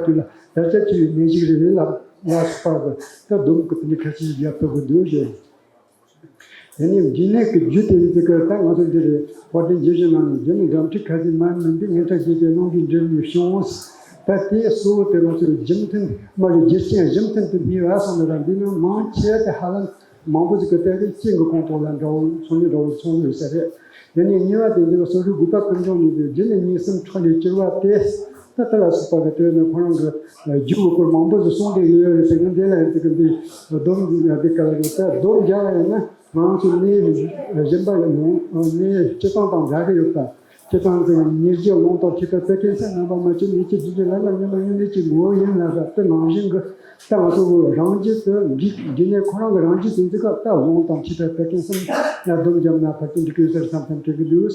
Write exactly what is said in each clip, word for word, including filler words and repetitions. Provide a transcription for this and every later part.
ཁ་ཐུག་ལ་དར་ཁྱབ་ཆེ་བའི་ནད་ཅིག་རེད་ལ་ལ་སོགས་པ་གི་ད་སྡོམ་གི་དེ་འདྲ་ཁ་ཤས་ཤིག་ཡར་ཕུལ་གི་འདུག་ཞེས། དེ་ནས་འབྲས་ནད་ཀྱི་རྒྱུ་དེ་ཡིན་ཚེ་གི་ད་ང་ཚོ་འདི་རེད། དཔལ་ལྡན་རྗེ་བཙུན་ནང་ནས་རྒྱུ་ནི་འགྲམ་ཁྲི་ཁ་ཟས་མར་མི་འདི་ངན་ཁྲག་བཞད་པའི་རླུང་གིས་འགྲིབ་ནས་བྱུང་། ད་དེ་གཙོ་བོ་དེ་ང་ཚོའི་རྒྱུ་མཐུན་མ་རེད། རྒྱུ་རྐྱེན་རྒྱུ་མཐུན་དུ་སྨིན་པ་སོང་ནས་ར་འདི་ནི་མང་ཆེ་བ་དེ་ཧ་ལམ་མང་པོ་ཞིག་གི་ལྟ་བའི་རྐྱེན་གྱི་ཁོངས་གཏོགས་ལ་འདྲ་བོ་ཚོང་ཉིད་འདྲ་བོ་ཚོང་ཡོད་ས་རེད། དེ་ནས་གཉིས་པ་དེ་འདི་གི་སོ་སོའི་རྒུད་པ་ཀུན་འབྱུང་ནས་འདི་རྒྱུ་ནི་གཉིས་གསུམ་ཁྲག་ལས་གྱུར་བ་དེ་ད་དེ་ལ་སོགས་པ་གི་དེ་ནི་ཁོ་རང་གི་རྒྱུ་གི་སྐོར་མང་པོ་ཞིག་གསུངས་བསྡད་ཡོད་རེད་ཟེར་ནས་འདི་ལ་ཡིན་ཚེ་གི་འདི་སྡོམ་འདི་ཡང་འདི་ག་ལ་ཡོད་ད་སྡོམ་རྒྱག་ཡ་ཡིན་ན། ང་ཚོ་གནས་གཞན་པ་ཡང་ཡོང་གནས་སྤྱི་བཏང་དང་འདྲ་གི་ཡོད་པ། སྤྱི་བཏང་དུ་ཉེར་བཞི་རླུང་དང་མཆེད་པའི་བད་ཀན་སེལ། རྣམ་པ་མ་བཅོས་ནད་ཀྱི་རྒྱུ་ཅན་ལ་ལ་ཉོན་མ་ཉོན་ནད་ཀྱི་ངོ་བོ་ཡིན་ལ་ཟེར། དེ་ནང་བཞིན་གྱི་ད་ང་ཚོ་རང་རྒྱུད་དུ་འདི་འདི་ནས་ཁོ་རང་གི་རང་རྒྱུད་དུ་འདི་ག་ད་རླུང་དང་མཆེད་པའི་བད་ཀན་གསུམ་ལ་སྡོམ་བརྒྱབ་ན་ཕལ་ཆེར་འགྲིག་གི་ཟེར་བསམ་བསམ་དྲན་གི་འདུག་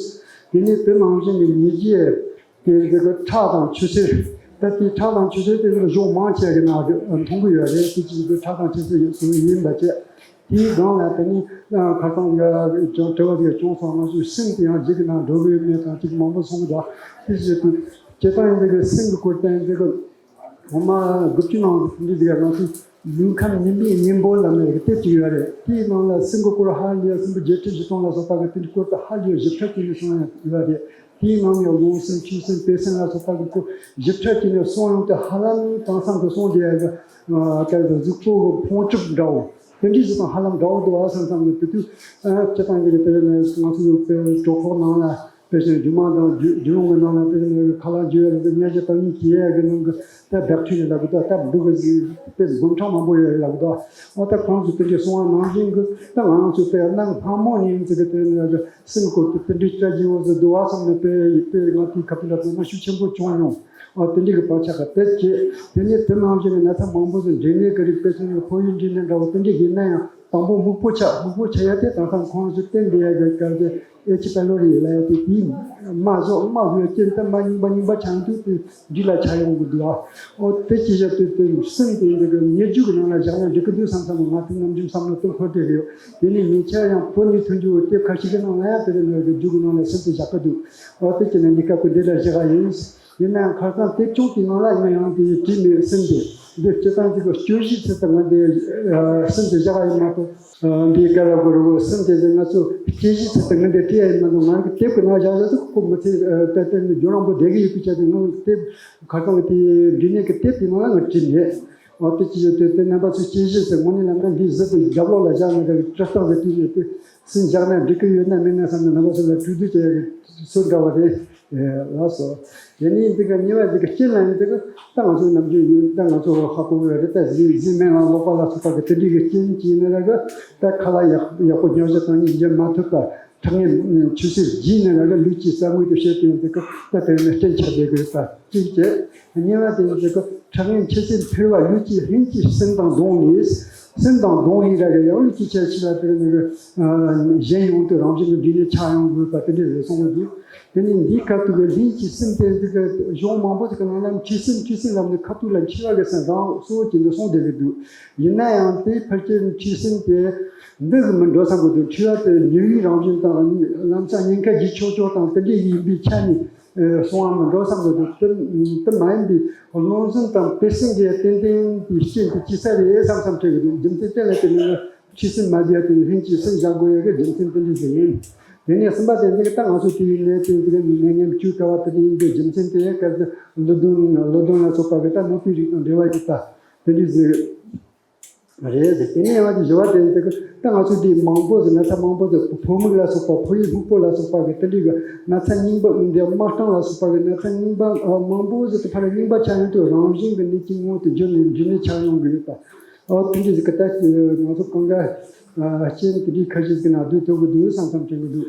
དེ་ནས་དེ་ནང་བཞིན་གྱི་ཉེར་བཞི། དེ་རིགས་ཀྱི་ཁྲག་དང་ཆུ་སེར། ད་དེའི་ཁྲག་དང་ཆུ་སེར་དེ་ཚོ་གཞུང་མང་ཆེ་བ་གི་ནང་དུ་མཐོང་གི་ཡོད་རེད། དེ་ཅི་ཞིག་གི་ཁྲག་དང་ཆུ་སེར་ཡིན་པ་བྱས། དེའི་སྒང་ལ་དེ་ནི་ཁ་སང་གི་དྲི་བ་དེ་བྱུང་སོང་། ང་ཚོའི་སེམས་དེ་ཡང་རྒྱུད་ཀྱི་ནང་འགྲོ་གི་ཡོད་མེད་དང་ཅིག་མང་པོ་གསུངས་འདུག་དེ་བཞིན་དུ་སྤྱིར་བཏང་ཡིན་ཚེ་གི་སེམས་ཀྱི་སྐོར་བསྟན་ཚེ་གི་ངོ་མ་དགུ་བཅུ་ནང་འདི་དེ་ང་ཚོས་ ལུས་ཁམས་ཉིན་པའི་གཉེན་པོ་ལབ་ནས་དེབ་ཅིག་ཡོད་རེད། དེའི་ནང་ལ་སེམས་ཀྱི་སྐོར་ཧ་ལས་གསུམ་པོ་བརྒྱད་ཁྲི་བཞི་སྟོང་ལ་སོགས་པ་གི་དེ་འདྲའི་སྐོར་དུ་ཧ་ལས་བཞི་ཁྲི་ཅན་གྱི་གསུང་ཡང་ཡོད་རེད། དེའི་ནང་ནས་རླུང་སེམས་འཁྲུལ་སེམས་དཔེ་སེམས་ལ་སོགས་པ་གི་སྐོར་བཞི་ཁྲི་ཅན་གྱི་གསུང་ཡོང་དུས་ཧ་ལམ་དེང་སང་གི་གསུང་དེ་ཡ་གི་ག་རེ་གཟུགས་པོ་གི་ཕུང་གྲུབ་འདྲ་བོ་དེ་འདྲའི་ཞིག་དང་ཧ་ལམ་འདྲ་བོ་འདུག་བ་བསམ་བསམ་གི་དེ་དུས་སྤྱི་བཏང་གི་དེ་ནས་ང་ཚོའི་གྲོད་ཁོག་ནང་ལ། དཔེ་བཞིན་རྒྱུ་མ་དང་རྒྱུ་རྒྱུ་ལོང་གི་ནང་ན་དཔེ་བཞིན་ཁ་ལག་འཇུ་ཡ་ལ་དེ་ཉལ་ཞིག་བཏང་ཉིན་གྱི་ཡ་གི་ནང་གི་ད་བེག་ཊི་རི་ཡ་ལབ་གི་འདུག་ད་འབུ་གི་དཔེ་འབུམ་ཕྲག་མང་པོ་ཡོད་ལབ་གི་འདུག་འོ་ད་ཁོང་ཚོས་དེ་འདྲའི་གསུང་བ་ནང་བཞིན་གི་ད་ང་རང་ཚོས་དཔེ་གནའ་སྔ་མོ་ནས་ཡིན་ཚིག་གི་དེ་ནས་གི་སེམས་སྐོར་དུ་དེ་འདྲའི་བཀྲ་རྒྱུ་བོ་ཟིག་འདུག་བ་བསམ་ནས་དཔེ་དཔེ་ང་དེའི་ཁ་ཐུག་ལ་དཔེ་གནོན་ཤུགས་ཆེན་པོ་བྱུང་མྱོང་། འོ་དེ་འདྲའི་གི་བག་ཆགས་ག་དེ་བྱས་དེ་ནས་དེ་ནང་བཞིན་གི་ན་ཚ་མང་པོ་ཟིག་འབྲས་ནད་གི་རིགས་དཔེ་ཚོ་ནས་ཕོ་ཡི་འབྲས་ནད་འདྲ་བོ་དེ་འདྲའི་གི་ན་ཡང་དང་པོ་སྨུག་པོ་ཆགས་སྨུག་པོ་ཆགས་ཡ་དེ་དང་སང་ཁོང་ཚོས་བསྟན་དེ་ཡ་གི་སྐབས་དེ། ཨེ་ཆི་པ་ལོ་རི་ལ་ཡ་དེ་དེའི་རྨ་བཟོ་རྨ་བཟོ་རྐྱེན་དུ་རྨ་རྙིང་པ་རྙིང་པ་ཆགས་དུས་དེ་འདི་ལ་ཆགས་ཡོང་གི་འདུག་ཨ། ཨོ་དེ་ཅི་བྱ་དུས་དེ་སེམས་དེ་འདི་གི་ཉེ་རྒྱུ་གི་ནང་ལ་བཞག་ན་འགྲིག་གི་འདུག་བསམ་བསམ་ང་དེ་ནམ་རྒྱུན་བསམ་བློ་དེ་འཁོར་བསྡད་ཡོད། དེ་ནས་ཉེ་ཆར་ཡང་བོད་ནས་ཐོན་རྒྱུ་དེབ་ཁ་ཤས་ཀྱི་ནང་ལ་ཡང་དེ་རེ་ནོར་གི་རྒྱུ་གི་ནང་ལ་སེམས་དེ་བཞག་གི་འདུག་ཨོ་དེ་ཅི་ནས་འདི་སྐབས་ཀྱི་འདི་ལ་བཞག་ཡིན། ཡིན་ནའང་ཁ་སང་དེབ་ཆུང་དེའི་ནང་ལ་ང་ཡང་དེ་བྲིས་མེད་སེམས་དེ་འདི་སྤྱི་བཏང་དེ་གི་སྤྱོད་གཞིའི་ཚུལ་དུ་ང་དེ་སེམས་དེ་བཞག་ཡིན་མ་གཏོགས། འདིའི་སྐབས་ལ་གོ་རུ་སེམས་དེ་ཚོ་ང་ཚོ་སྐྱེ་གཞི་ཚུལ་དུ་ང་འདི་བྲིས་ཡ་ཡིན་མ་གཏོགས་ང་གི་དེབ་ཀྱི་ནང་བཞག་ཡ་ཚོ་ཁོ་མི་ཚེ་ཏན་ཏན་ནི་རྒྱུན་རིང་པོ་བསྡད་ཀྱི་ཡོད་པའི་ཆ་དེ་ང་དེབ་ཁ་སང་གི་དེ་འབྲི་ནས་ཀྱི་དེབ་དེ་ནང་ལ་ང་བྲིས་མེད། འོ་དེ་ཅི་ཡོད་དེ་དེ་རྣམ་པ་ཚོའི་སྐྱེ་གཞི་ཟེར་དངོས་གནས་ལ་ང་འདི་གཟི་དེ་རྒྱབ་ལོགས་ལ་བཞག་ན་འདྲ་བའི་སྤྲི་རྟགས་ཟེར་བྲིས་ནས་དེ་སུན་བཞག་ན་འགྲིག་གི་ཡོད་ན་མེད་ན་བསམ་ནས་རྣམ་པ་ཚོ་ལ་གྲོས་བསྡུར་བྱེད་ཡ་གི་སྲོལ་འདྲ་བ་རེད། ལགས་སོ། དེ་ནས་འདི་ག་ཉེ་བ་འདི་ག་རྐྱེན་ལ་ཡིན་འདི་ག་ད་ང་ཚོ་ནམ་རྒྱུན་ཡོད་ད་ང་ཚོ་ཧ་གོ་བའི་རེད་ད་གཟི་གཟི་མེད་ལ་ལོག་པ་ལ་སོགས་པ་གི་དེ་འདྲའི་གི་རྐྱེན་གྱིས་ནི་ར་གི་ད་ཁ་ལག་ཡག་ཡག་པོ་ཉོ་ཞིག་དང་ཡིན་རྒྱུ་མ་ཐུབ་པ་ཁྲག་ངན་ཆུ་སེར་རྒྱས་ནི་ར་གི་ལུས་ཀྱི་ས་ངོས་དུ་བཤད་དེ་འདི་ག་ད་དེ་ནི་རྐྱེན་ཆགས་བསྡད་གི་རེད་ད་གཅིག་བྱས། གཉིས་པ་དེ་ནི་འདི་ག་ཁྲག་ངན་ཆུ་སེར་འཕེལ་བ་ལུས་ཀྱི་ལྷན་སྐྱེས་སེམས་དང་བསྡོངས་ནས་སེམས་དང་བསྡོངས་ཡིན་ར་གི་ཡང་ལུས་ཀྱི་ཆ་ཕྱི་ལ་དེ་ནི་གཞན་ཡོང་དུས་རང་བཞིན་གྱི་འདི་ནི་ཆགས་ཡོང་དགོས་པ་དེ་འདྲ་རེད་གསུངས་འདུག་དེ་ནས་འདིའི་ཁ་ཐུག་གི་ལྷན་སྐྱེས་སེམས་དེ་འདི་གི་གཞུང་མང་པོ་ཞིག་གི་ནང་ལ་འཁྲུལ་སེམས་འཁྲུལ་སེམས་ལབ་ནས་ཁ་ཐུག་ལ་འཁྲུལ་བ་གི་སེམས་རང་གཙོ་བོ་ཅན་དུ་གསུངས་བསྡད་ཀྱི་འདུག་ཡིན་ན་ཡང་དེའི་ཕལ་ཆེར་འཁྲུལ་སེམས་དེ་འདི་གི་མི་འགྲོ་བསམ་གི་འདུག་འཁྲུལ་བ་དེ་ཉེ་བའི་རང་བཞིན་དང་ལམ་སང་ཉེན་ཁ་ལྗིད་ཆོག་ཆོག་དང་དེ་འདྲའི་ཡིན་པའི་ཆ་ནས་གསུང་བ་མི་འགྲོ་བསམ་གི་འདུག་དེ་དེ་མ་ཡིན་པའི་རླུང་སེམས་དང་དཔེ་སེམས་ཀྱི་ཏན་ཏན་དེའི་རྐྱེན་དེ་ཅི་ས་རེད་བསམ་བསམ་དྲན་གི་འདུག་རྒྱུ་མཚན་དེ་ལ་བརྟེན་ནས། འཁྲུལ་སེམས་མ་བརྗེད་དེ་ལྷན་སྐྱེས་སེམས་བཞག་དགོས་ཡ་གི་རྒྱུ་མཚན་དེ་འདྲ་ཞིག་ཡིན། དེ་ནས་གསུམ་པ་དེ་འདི་གི་ད་ང་ཚོ་དེའི་ནད་དེ་འདི་གི་ནད་ངན་བཅོས་དཀའ་བ་དེ་འདྲ་ཡིན་པའི་རྒྱུ་མཚན་དེ་སྐབས་དེ་ཀླུ་གདོན་ཀླུ་གདོན་ལ་སོགས་པ་གི་ད་གནོད་པའི་རིགས་དང་འབྲེལ་བ་ཡོད་ད་དེ་འདྲ་ཞིག་རེད། དེ་ནས་ཡང་བཞི་བ་དེ་འདི་གི་ད་ང་ཚོ་འདི་མང་པོ་ཟིག་ན་ཚ་མང་པོ་ཟིག་ཕོ་མིག་ལ་སོགས་པ་ཕོ་ཡི་སྨུག་པོ་ལ་སོགས་པ་གི་དེ་འདྲ་གི་ན་ཚ་རྙིང་པ་འདི་དམར་སྐྲངས་ལ་སོགས་པ་གི་ན་ཚ་རྙིང་པ་མང་པོ་ཟིག་དེ་ཕར་རྙིང་པ་ཆགས་ཡོང་དུས་རང་བཞིན་གི་ནད་ཀྱི་ངོ་དེ་བརྒྱུད་ནས་འབྲས་ནད་ཆགས་ཡོང་གི་ཡོད་པ། ཨོ་དེ་འདྲ་ཟིག་གི་ད་ང་ཚོ་གང་ག་རྐྱེན་དེ་འདྲའི་ཁ་ཤས་ཟིག་ན་སྡོད་ཐུབ་ཀྱི་འདུག་བསམ་བསམ་དྲན་གྱི་འདུག་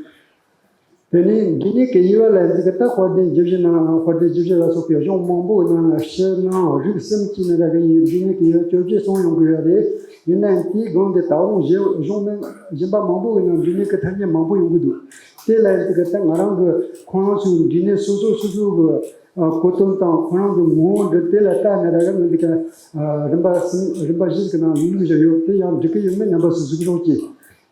དེ་ནས་འབྲས་ནད་ཀྱི་དབྱེ་བ་ལ་འདི་གི་ད་དཔལ་ལྡན་རྗེ་བཞི་ན་དཔལ་ལྡན་རྗེ་བཞི་ལ་སོགས་པའི་གཞུང་མང་པོའི་ནང་ཕྱི་ནང་རིགས་གསུམ་གྱི་ནང་ར་གི་ཡིན་འབྲས་ནད་ཀྱི་དབྱེ་བ་བཅོ་བརྒྱད་གསུངས་ཡོང་གི་ཡོད་རེད། ཡིན་ནའང་དེའི་སྒང་དེ་ད་རུང་གཞན་གཞུང་མིན་གཞན་པ་མང་པོ་གི་ནང་འབྲས་ནད་ཀྱི་ཐ་སྙད་མང་པོ་ཡོང་གི་འདུག་དེ་ལ་འདི་གི་ད་ང་རང་གི་ཁོང་རང་ཚོའི་འབྲས་ནད་སོ་སོ་སོ་སོ་གི་ཨ་གོ་དོན་དང་ཁོ་རང་གི་ངོ་བོ་འདི་དེ་ལ་ལྟ་ནས་ར་གི་ང་འདི་ག་ཨ་རིམ་པ་གསུམ་རིམ་པ་བཞི་ཟིག་གི་ནང་ལུགས་བཞག་ཡོད། དེ་ཡང་འགྲིག་གི་ཡོད་མེད་རྣམ་པ་སུ་གཟིགས་རོགས་གྱིས།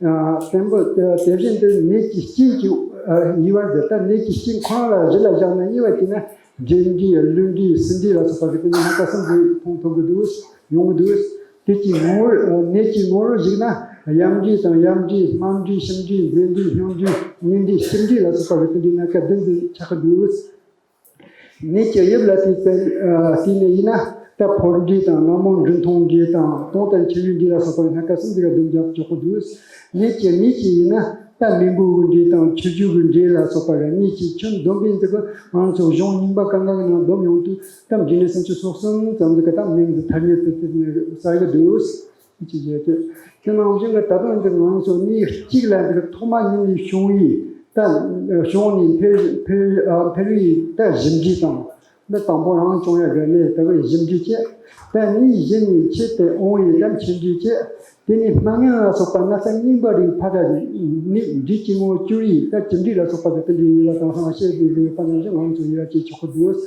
ཨ་བརྟན་པོ་དེ་དེ་བཞིན་དུ་ནད་ཀྱི་རྐྱེན་གྱི་ཨ་དབྱེ་བ་འདི་ལྟར་ནད་ཀྱི་རྐྱེན་ཁོ་རང་ལ་གཞི་ལ་བཞག་ན་དབྱེ་བ་དེ་ན་རྒྱུ་འབྲས་ལུས་འབྲས་སྲིན་འབྲས་ལ་སོགས་པ་གི་དེ་ནི་སྣ་ཁ་གསུམ་དུ་མཐོང་ཐུབ་ཀྱི་འདུག་ཡོང་གི་འདུག་དེ་གྱི་ངོ་བོར་ནད་ཀྱི་ངོ་བོར་གཞིགས་ན་གཡམ་འབྲས་དང་གཡམ་འབྲས་རྨ་འབྲས་ཤིང་འབྲས་མཛེ་འབྲས་སྨྱོ་འབྲས་གཉེན་འབྲས་སྐྱིབས་འབྲས་ལ་སོགས་པ་གི་དེ་འདྲའི་སྣ་ཁ་བདུན་དུ་ཆགས་ཀྱི་འདུག་ནད་ཀྱི་དབྱིབས་ལ་བལྟས་ཏེ་བལྟས་ནས་ཡིན་ན་ད་ཕོར་འབྲས་དང་ནག་མོ་འབྲི་མཐོང་འབྲས་དང་སྟོང་དང་འཁྱིལ་བའི་འབྲས་ལ་སོགས་པ་སྣ་ཁ་གསུམ་འདི་ག་བསྡོམས་ཀྱང་ཆོག་གི་འདུག་ནད་ཀྱི་ནད་ཀྱི་ཡིན་ན་ད་མེ་འབུ་གི་འབྲས་དང་ཆུ་རྒྱུས་གི་འབྲས་ལ་སོགས་པ་ག་ནད་ཀྱི་ཁྱོན་བསྡོམས་པའི་འདི་ག་ང་ཚོ་གཞུང་རྙིང་པ་གང་ག་གི་ནང་བསྡོམས་ཡོང་དུས་ད་འབྲས་ནད་སུམ་ཅུ་སོ་གསུམ་ཙམ་འདི་ག་ད་མིང་འདི་ཐ་སྙད་དུ་གསལ་གི་འདུག་ཅི་བྱེད་ཀྱི། དེ་ནང་བཞིན་གྱི་ད་དུང་འདི་ང་ཚོ་གནས་གཅིག་ལ་འདི་ཐོག་མ་ཉིད་ནས་བྱུང་བའི་ད་བྱུང་ནས་འཕེལ་འཕེལ་འཕེལ་བའི་ད་གཞི་འབྲས་དང་། འདི་དང་པོ་རང་བྱུང་ཡ་གི་གནས་ད་གི་གཞི་འབྲས་བཅས། ད་གནས་གཞི་ནས་ཆེད་དུ་འོང་བའི་ད་འཆི་འབྲས་བཅས། དེ་ནས་སྨྲ་ངན་ལ་སོགས་པ་ན་ཚ་རྙིང་པ་རིགས་ཕ་ར་ནི་འབྲས་ཀྱི་ངོ་བོ་བཅུ་ཡི་ད་ཀྱི་འབྲས་ལ་སོགས་པ་གི་དེ་འདྲའི་དབྱེ་བ་དང་སང་བཤད་པའི་དབྱེ་བ་ནང་བཞིན་ང་ཚོ་དབྱེ་བ་བཅས་ཆོག་གི་འདུག་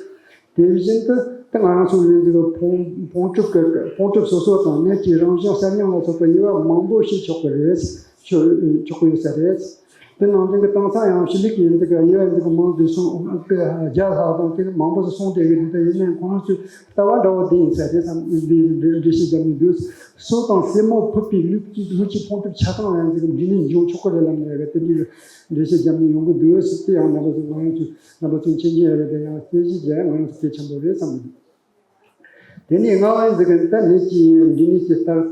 དེ་བཞིན་དུ་ད་ང་རང་ཚོ་ཡོད་འདི་གི་ཕུང་ཕུང་གྲུབ་ཀྱི་ཕུང་གྲུབ་སོ་སོ་དང་ནད་ཀྱི་རང་བཞིན་གསར་རྙིང་ལ་སོགས་པའི་དབྱེ་བ་མང་པོ་ཞིག་ཆོག་གི་རེད། ཆོག་ཆོག་གི་ཡོད་ས་རེད། དེ་ནང་བཞིན་གྱི་དེང་སང་ཡང་ཕྱི་ལུགས་ཀྱི་འདི་ག་ཡོད་འདི་ག་མང་དུ་སོང་། བརྒྱ་ལྷག་དང་དེ་མང་པོ་སོང་དེ་གི་འདི་ཡིན་ནའི་ཁོང་ཚོས་ལྟ་བ་འདྲ་བོ་དེ་ཡིན་ས་དེ་ཙམ་འདི་འགྲེལ་བཤད་རྒྱབ་ནས་འདུག། སོ་དང་སེན་མོ་ཕུད་པའི་ལུས་ཀྱི་ལུས་ཀྱི་ཕུང་གྲུབ་ཆ་ཚང་ཡང་འདི་ག་འདི་ནས་འབྱུང་ཆོག་གི་རེད་ལབ་ནས་གི་དེ་འདྲའི་འགྲེལ་བཤད་རྒྱབ་ནས་ཡོང་གི་འདུག། དེ་ཡང་རྣམ་པ་ཚོ་ང་རང་ཚོས་རྣམ་པ་ཚོས་མཁྱེན་གྱི་ཡོད་རེད། དེ་ཡང་དཔྱད་གཞི་བརྒྱབ་ཡ་ང་རང་ཚོ་གལ་ཆེན་པོ་རེད་བསམ་གི་འདུག། དེ་ནས་ལྔ་བ་ཡིན་ཟེར་གི་ད་ནད་ཀྱི་འབྲས་ནད་ཀྱི་རྟགས་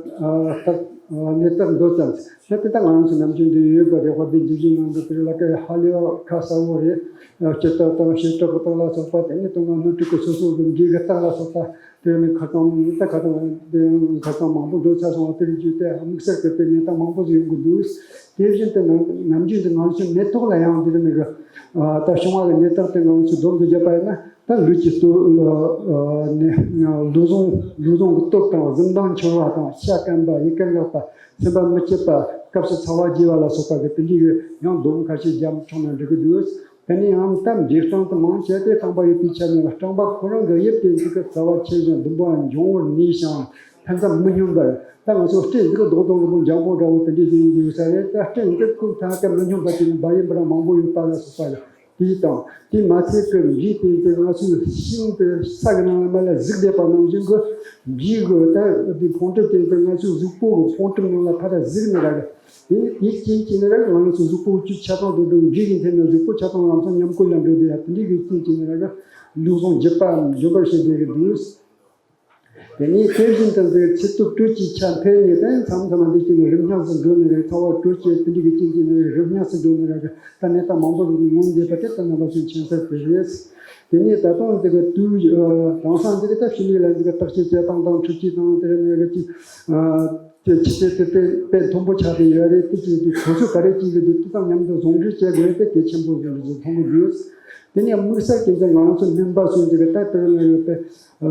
རྟགས་ནད་རྟགས་མདོ་ཙམ་ཟེར་དེ་ད་ང་རང་ཚོ་ནམ་རྒྱུན་འདི་ཡོད་པ་རེད། དཔལ་ལྡན་འཇིགས་བྱེད་ནང་དུ་དེ་ལ་ཀའི་ཧ་ལས་པ་ཁ་གསལ་པོ་རེད། སྤྱིར་བཏང་དང་བྱེ་བྲག་གི་རྟགས་ལ་སོགས་པ་དེ་ནས་དོན་ལྔ་སྣོད་དྲུག་གི་སོ་སོ་གི་འབྲས་ཀྱི་རྟགས་ལ་སོགས་པ་དེ་ནི་ཁ་སང་ད་ཁ་སང་དེ་ཁ་སང་མང་པོ་འགྲོ་ཚར་སོང་བ་དེ་རིགས་ཀྱི་དེ་དམིགས་བསལ་གི་དེ་ནད་རྟགས་མང་པོ་ཞིག་ཡོང་གི་འདུག། དེ་བཞིན་དུ་ནམ་ནམ་རྒྱུན་དུ་ང་ཚོའི་ནད་ཐོག་ལ་ཡང་འདི་རིགས་ནི་གི་ད་བྱུང་བ་གི་ནད་རྟགས་དེ་ང་ཚོས་སྡོམ་དུ་བརྒྱབ་པ་ཡིན་ན། ད་ལུས་ཀྱི་སྟོབས། ཨ་ནི་ལུས་ཟུངས་ལུས་ཟུངས་ཀྱི་སྟོབས་དང་གཟི་མདངས་འཆར་བ་དང་། ཤ་སྐམ་པ། ཡིད་ཀ་འགག་པ། སེམས་པ་མི་སྐྱིད་པ། སྐབས་སུ་ཚ་བ་རྒྱས་པ་ལ་སོགས་པ་གི་དེ་འདྲའི་གི་ཡང་སྡོམ་ཁ་ཤས་རྒྱབ་ཆོག་ན་འགྲིག་གི་འདུག། དེ་ནས་ཡང་སྟབས་འབྲས་རྐྱང་དུ་མང་ཆེ་དེ་རྐང་པ་ཡོད་པའི་ཆ་ནས་རྐང་པ་ཁོ་རང་གི་དབྱིབས་དེ་ཚིག་གི་རྩ་བ་ཆེ་ཞིང་ཟླུམ་པོའམ་འབྱུང་བོར་གནས་ཤིང་ཕན་ཚུན་མི་སྙོམས་པར། ད་ང་ཚོ་སྤྲེའུ་འདི་གི་རྡོག་རྡོག་རིང་པོ་འཇམ་པོ་འདྲ་བོ་དེ་འདྲའི་ཟིན་ཡོད་ས་རེད། ད་སྤྲེའུ་འདི་ཁོ་ཐག་ཀ་མི་སྙོམས་པ་དེ་ནི་འབའ་ཡིན་པ་རང་མང་པོ་ཡོད་པ་ལ་སོགས་པ་རེད། དེ་དང་དེ་མ་ཚད་ཀྱི་འབྲས་དེ་དེ་ང་ཚོའི་ཤིང་དེ་ས་གི་ནང་ལ་མ་ལ་གཟིག་བསྡད་པ་ནང་བཞིན་གྱི་འབྲས་གི་ད་དེ་ཕུང་གྲུབ་དེ་དེ་ང་ཚོའི་གཟུགས་པོ་གི་ཕུང་གྲུབ་ནང་ལ་ཕར་གཟིག་ནི་ར་གི་དེ་དེ་རྐྱེན་གྱིས་ནི་ར་གི་ང་ཚོའི་གཟུགས་པོ་བཅུད་ཆ་ཚང་དུ་འགྲོ། འབྲས་ཀྱི་མཐུན་ན་གཟུགས་པོ་ཆ་ཚང་ལམ་སང་ཉམས་རྒུད་ལ་འགྲོ་དེ་ཡ་དེ་འདྲའི་གི་རྐྱེན་གྱིས་ནི་ར་གི་ལུས་ཟུངས་འཇིབ་པའམ་འཇོམས་པར་བྱེད་དེ་གི་འདུག། དེ་ནས་དེ་བཞིན་དུ་མཛད་ཚེ་སྟོབས་དྲོད་ཀྱི་ཆ་འཕེལ་ནས་ཏེ་མཚམས་མཚམས་འདི་ཅིག་ནི་རིམས་སྙིང་སུ་འགྲོ་ནི་རེད། ཚ་བ་དྲོད་ཀྱི་དེ་འདྲ་གི་རྐྱེན་གྱིས་ནི་རིམས་སྙིང་སུ་འགྲོ་ནི་རེད། ད་ནད་རྟགས་མང་པོ་ཟིག་ངོམ་བསྡད་པ་དེ་ལྟ་རྣམ་པ་ཚོས་མཁྱེན་གསལ་དེ་རེད། དེ་ནས་ད་དུང་འདི་གི་དུས་དེང་སང་འདི་གི་ད་ཕྱི་ལུགས་ལ་འདི་གི་བརྟག་དཔྱད་བྱེད་སྟངས་དང་འཕྲུལ་ཆས་དང་དེ་རེད་ནི་རེད་ཀྱི་དེ་ཕྱི་དེ་དེ་དེ་དཔེ་མཐོན་པོ་ཆགས་ཏེ་ཡོད་རེད། དེ་ཅིག་འདི་ཁོ་ཚོ་ག་རེ་བྱེད་གི་འདུག། དེ་དང་མཉམ་དུ་ཟུང་འབྲེལ་བྱེད་དགོས་དེ་གལ་ཆེན་པོ་ཟིག་འདུག་མཐོང་གི་འདུག། དེ་ནས་དམིགས་བསལ་གྱི་འདི་ང་ཚོ་སྨན་པ་ཚོས་འདི་གི་ད་དེ་རེད་ནི་རེད་དེ། ཨ་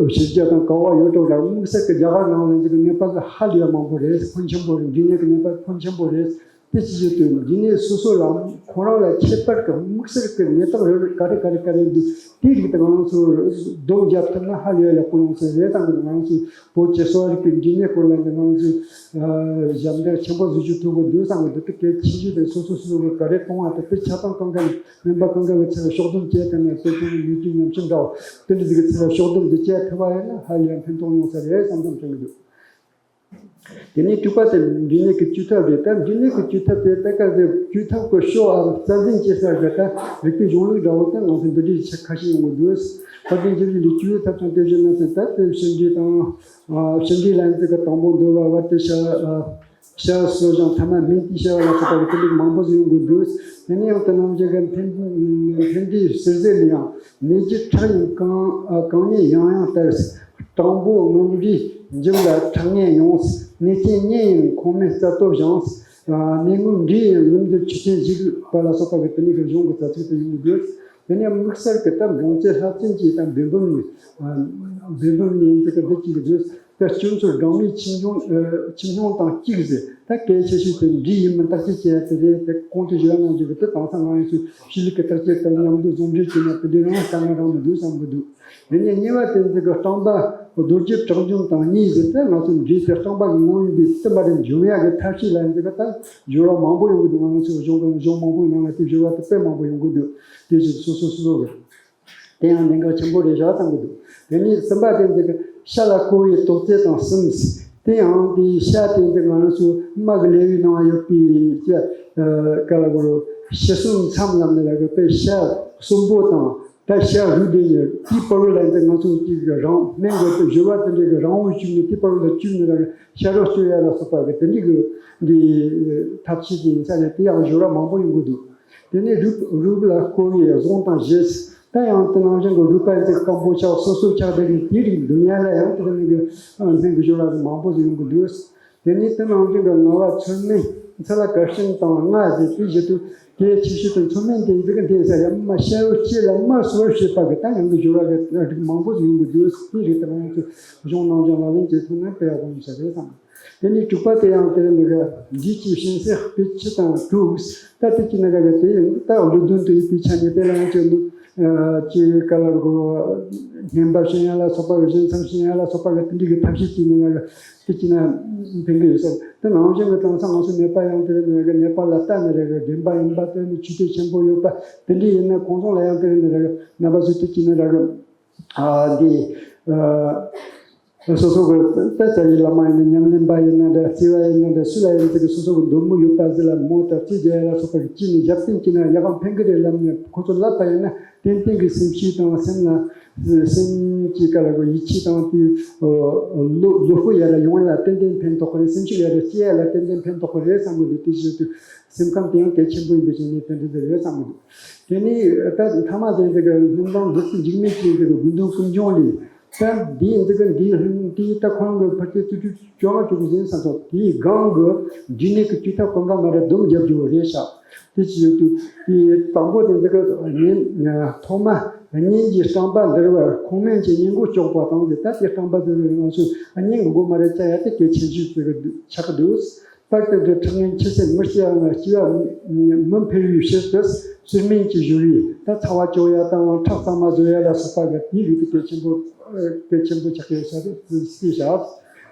ཕྱི་རྒྱལ་དང་ག་བ་ཡོད་དོ་ལ་དམིགས་བསལ་གྱི་རྒྱ་གར་ནང་ལ་འདི་གི་ནད་པ་གི་ཧ་ལས་པ་མང་པོ་རེད། ཕོན་ཆེན་པོ་རེད། འབྲས་ནད་གི་ནད་པ་ཕོན་ཆེན་པོ་རེད། དེ་ཅི་ཞིག་དུས་འབྲས་ནད་སོ་སོ་ལ་ཁོ་རང་ལ་ཁྱད་པར་གྱི་དམིགས་བསལ་གྱི་ནད་རྟགས་རེ་རེ་ག་རེ་ག་རེ་ག་རེ་འདུག། དེ་རིགས་དེ་ང་ཚོ་སྡོམ་རྒྱབ་ཐུབ་ན་ཧ་ལས་པ་ཡག་པོ་ཡོང་ས་རེད་བསམ་གི་འདུག། ང་ཚོ་བོད་ཀྱི་གསོ་བ་རིག་པའི་འབྲས་ནད་སྐོར་ལ་འདི་ང་ཚོས་ཨ་ཞབས་འདེགས་ཆེན་པོ་བཟོ་རྒྱུ་ཐུབ་གི་འདུག་བསམ་གི་འདུག། དེ་གལ་ཆེ་ཤོས་དེ་སོ་སོ་སོ་སོ་གི་ག་རེ་གཏོང་བ་དེ་དེ་ཆ་ཚང་གང་ག་ནས། སྨན་པ་གང་ག་གི་ཚུར་ཕྱོགས་བསྡོམས་བྱས་ཏེ་ནས་དཔེ་མཚོན་ནུས་རྒྱུ་ཉམས་ཞིབ་འདྲ་བོ་དེ་འདྲ་ཟིག་གི་ཚུར་ཕྱོགས་བསྡོམས་འདི་བྱས་ཐུབ་པ་ཡིན་ན་ཧ་ལས་ཡང་ཕན་ཐོགས་ཡོང་ས་རེད་བསམ་བསམ་དྲན་གི་འདུག། དེ་ནས་དྲུག་པ་དེ་འབྲས་ནད་ཀྱི་བཅོས་ཐབས་རེད། ད་འབྲས་ནད་ཀྱི་བཅོས་ཐབས་དེ་ད་ག་ཟེ་བཅོས་ཐབས་ཀྱི་ཕྱོགས་ཨ་རྩ་འཛིན་བྱེད་ས་གི་ད་རིག་པའི་གཞུང་ལུགས་འདྲ་བོ་དེ་ང་ཚོ་འདི་འདྲའི་ཆ་ཁ་ཤས་ཡོང་གི་འདུག། ཁ་ཏོན་འཇིབ་ཡིག་ལས་བཅོས་ཐབས་ཀྱང་དེ་བཞིན་ན་ཟེར། ད་དེ་ཕྱི་འབྲས་དང་ཕྱི་འབྲས་ལན་ཚིག་གི་དང་པོ་འདོར་བ་བར་དུ་བྱ། བྱ་སོ་ཞིང་ཐ་མ་སྨན་དེའི་བྱ་བ་ལ་སོགས་པ་གི་དེ་འདྲའི་མང་པོ་ཞིག་ཡོང་གི་འདུག། དེ་ནས་ཡང་དེ་ནང་བཞིན་གྱི་ཕན་ཕན་བདེའི་ཟུར་ཟའི་ལས་ཡང་ནད་ཀྱི་ཁྲག་ཡིན་གང་གང་ཉིད་ཡང་ཡང་ལྟར། སྤྲང་པོ་ངོམ་རིས་འཇིབ་ལ་ཁྲག་ངན་ཡོང་། ནད་རྐྱེན་གཉན་ཡིན་ཁོང་མིན་རྩ་ལྟོ་བཞེངས། ནད་ངོམ་འབྲས་ཡིན་ལུམ་དུ་ཆུ་ཆེན་བཞུགས་པ་ལ་སོགས་པ་གི་དེ་འདྲའི་གི་གཞུང་གི་རྩ་ཚིག་དེ་ཡོང་གི་འདུག། དེ་ནས་དམིགས་བསལ་གྱི་ད་འབྲོང་རྩེད་ལྷ་བཙན་གྱིས་ད་འབད་འབུམ་ནས་འབད་འབུམ་ནས་ཡིན་གྱི་འདི་གཅིག་གི་འདུག། ད་སྤྱི་ཚོགས་སྦྲང་མའི་ཁྱིམ་ཆུང་ཨ་ཁྱིམ་ཆུང་དང་གཅིག་ཟེར། ད་གལ་ཆེ་ཤོས་དེ་འབྲས་ཡིན་མིན་བརྟག་དཔྱད་བྱས་ཏེ་རེད། དེ་གོང་དུ་ཞུས་པ་ནང་བཞིན་གྱི་དེ་དེང་སང་ང་ཚོས་ཕྱི་ལུགས་ཀྱི་བརྟག་དཔྱད་དང་མཉམ་དུ་ཟུང་འབྲེལ་བྱས་ན་དེ་འདྲའི་རང་དཀའ་ངལ་རང་མི་འདུག་བསམ་གྱི་འདུག། དེ་ནས་གཉིས་པ་དེ་ཚོ་གི་སྤྲང་པོ་རྡོ་རྗེ་བྲག་འཇོམས་དང་གཉིས་ཟེར་ཏེ་ང་ཚོ་འབྲས་དེ་སྤྲང་པོ་གི་ངོ་ཡིན་པའི་སྟེང་མ་རེད། འཇོམས་ཡག་གི་ཐབས་ཤེས་ལ་འདི་ག་ད་སྦྱོར་བ་མང་པོ་ཡོང་གི་འདུག། ང་ཚོའི་གཞུང་གི་གཞུང་མང་པོའི་ནང་ལ་དེ་སྦྱོར་བ་དེ་དཔེ་མང་པོ་ཡོང་གི་འདུག། དེ་བཞིན་སོ་སོ་སོ་སོ་གི་དེ་ཡང་གནད་འགག་ཆེན་པོ་རེད་བཞག་བསམ་གྱི་འདུག། དེ་ནས་གསུམ་པ་དེ་འདི་གི་ཤ་ལ་བསྐོལ་བའི་དོགས་རྩེ་དང་གསུམ། དེ་ཡང་དེའི་ཤ་དེ་འདི་ང་རང་ཚོའི་རྨ་གི་ལེའུའི་ནང་ཡོད་པའི་ཅི་ག་ལ་གོ་རོ་ཤི་གསོན་མཚམས་ལ་ནི་ལ་གི་དཔེ་ཤ་གསོན་པོ་དང་ད་ཤ་རུས་དེ་ནི་དེའི་བར་ལ་འདི་ང་ཚོ་ཅིག་གི་རང་སྨན་གི་དེ་བཞུ་བ་དེ་འདྲ་གི་རང་འོད་བཅུག་ནས་དེའི་བར་ལ་བཅུག་ནས་ལ་གི་ཤ་རོ་གཅོད་ཡ་ལ་སོགས་པ་གི་དེ་འདྲ་གི་འདི་ཐབས་ཤེས་དེ་ཡིན་ས་ནས་དེ་ཡང་སྦྱོར་བ་མང་པོ་ཡོང་གི་འདུག། དེ་ནས་རུས་རུས་ལ་བསྐོལ་བའི་གཟུངས་དང་བཞེས། ད་ཡང་དེ་ནང་བཞིན་གྱི་རུས་པ་ཡི་སྐམ་པོ་ཆགས་སོ་སོ་ཆགས་དེ་ནི་དེའི་རིགས་འདོན་ཡ་ལ་ཡང་དེ་ནི་གི་སྨན་གྱི་སྦྱོར་བ་གི་མང་པོ་ཞིག་ཡོང་གི་འདུག། དེ་ནས་དེ་ནང་བཞིན་གྱི་ལྔ་པ་ཚོད་སྨན་ཚ་ལ་ཀ་ཤིན་དང་ལྔ་ཟེར་དེའི་བཞི་དུ་དེའི་ཆེ་ཤོས་དེ་ཚོད་སྨན་དེ་ཡི་གི་འདི་ས་ཡ་མ་ཤ་རོ་སྐྱེ་ལ་མ་གསོ་བར་བྱེད་པ་གི་ད་ཡང་གི་སྦྱོར་བ་གི་རིགས་མང་པོ་ཞིག་ཡོང་གི་འདུག། དེའི་རིགས་དེ་ང་ཚོ་གཞུང་ནང་བཞིན་ལག་ལེན་བྱེད་ཐུབ་ན་དཔེ་ཡག་པོ་ཡིན་ས་རེད་བསམ། དེ་ནས་དྲུག་པ་དེ་ཡང་དེ་ནི་གི་འབྲས་ཀྱི་སྦྱིན་སྲེག་སྤོས་ཆུ་དང་བྲུ། ད་དེ་ཀྱི་ནི་ག་གི་དེ་ཡང་ད་ཀླུ་གདོན་དུ་ཡོད་པའི་ཆ་ནས་དེ་ལ་ཡང་ཅི་ནི་ ཅིག་ག་ལ་གོ། སྙན་པ་བྱིན་ཡ་ལ་སོགས་པ་གི་བཞིན་མཚམས་བྱིན་ཡ་ལ་སོགས་པ་གི་དེ་འདྲའི་གི་ཐབས་ཤེས་ཅིག་ནི་ཡ་གི་དེ་ཅི་ན་ཕན་གི་ཡོད་ཟེར། དེ་ནང་བཞིན་གི་དེང་སང་ང་ཚོ་ནད་པ་ཡང་དེ་རེད་ནི་ར་གི་ནད་པ་ལ་ལྟ་ནི་ར་གི་རྒན་པ་ཡིན་པ་དེ་ནི་ཆོས་དད་ཆེན་པོ་ཡོད་པ་དེ་འདྲའི་ཡིན་ན་ཁོང་ཚོ་ལ་ཡང་དེ་རེད་ནི་ར་གི་རྣམ་པ་ཚོས་དེ་ཅི་ནི་ར་གི་ཨ་འདི་ཨ། སོ་སོ་གི་ད་རྩ་བའི་བླ་མ་ཡིན་ན་ཉམས་ལེན་པ་ཡིན་ན་འདྲ་རྩེ་བ་ཡིན་ན་འདྲ་སུ་ལ་ཡིན་ཟེར་གི་སོ་སོ་གི་འདོད་མོས་ཡོད་པ་ཟིག་ལ་མོ་དང་རྩེ་རྒྱ་ཡ་ལ་སོགས་པ་གི་ཅི་ནས་རྒྱབ་རྟེན་བྱས་ན་ཡག་གམ་ཕན་གི་རེད་ལབ་ནས་ཁོ་ཚོ་ལབ་པ་ཡིན་ན་ཏན་ཏན་གི་སེམས་ཤུགས་དང་སེམས་ལ་སེམས་ཀྱི་ཀ་ལ་གི་ཡིད་ཆེས་དང་དེ་བློ་བློ་སྤོབས་ཡ་ལ་ཡོང་ཡ་ལ་ཏན་ཏན་ཕན་ཐོགས་གི་རེད། སེམས་ཤུགས་ཡ་ལ་སྐྱེ་ཡ་ལ་ཏན་ཏན་ཕན་ཐོགས་གི་རེད་བསམ་གི་འདུག་དེ་བཞིན་དུ་སེམས་ཁམས་དེ་ཡང་གལ་ཆེན་པོ་ཡིན་པའི་ཆ་ནས་དེ་འདྲ་ཟིག་རེད་བསམ་གི་འདུག་དེ་ནས་ད་མཐའ་མ་དེ་འདི་གི་ལྷུན་སྡང་འདུ་འཛི་འཇིགས་མེད་ཀྱི་འདི་གི་དགོས་འདུན་ཀུན་འབྱུང་ལས། ད་འདིའི་འདི་གི་འདིའི་ལྷུན་འདིའི་ད་ཁོང་གི་ཕལ་ཆེར་བཅུ་དྲུག་བཅོ་ལྔ་བཅུ་དགུ་ཟིན་ས་ཚོ་དེའི་སྒང་གི་འབྲས་ནད་ཀྱི་བཅོས་ཐབས་གང་ག་མ་རེད་སྡོམ་རྒྱབ་རྒྱུ་རེད་ཤག་དེ་ཅི་ཡོད་དུས་དེའི་དང་པོ་དེ་འདི་གི་ཉིན་ཐོག་མ་གཉེན་གྱི་རྐང་པ་འདིར་བར་ཁོང་མན་གྱི་གཉེན་མགོ་ལྕོག་པ་དང་དེ་ད་དེ་རྐང་པ་དེ་ང་ཚོས་གཉེན་གྱི་མགོ་མ་རེད་ཅག་ཡ་དེ་གལ་ཆེ་ཤོས་ཟེར་གི་འདུག་ཆགས་ཀྱི་འདུག་པར་དེ་འདྲའི་ཁྲག་ངན་ཁྱི་སེར་མི་སྐྱེ་བ་ལ་སྐྱེ་བ་མི་འཕེལ་བའི་ཕྱིར་དུ་སྲིད་སྨན་གྱི་བཞུར་བས་ད་ཚ་བ་སྐྱོ་ཡ་དང་ཁྲག་གཙང་མ་བཟོ་ཡ་ལ་སོགས་པ་གི་དེའི་རིགས་དེ་གལ་ཆེན་པོ་གལ་ཆེན་པོ་ཆགས་ཡོད་ས་རེད་ཟེར་བཤད་བཞག་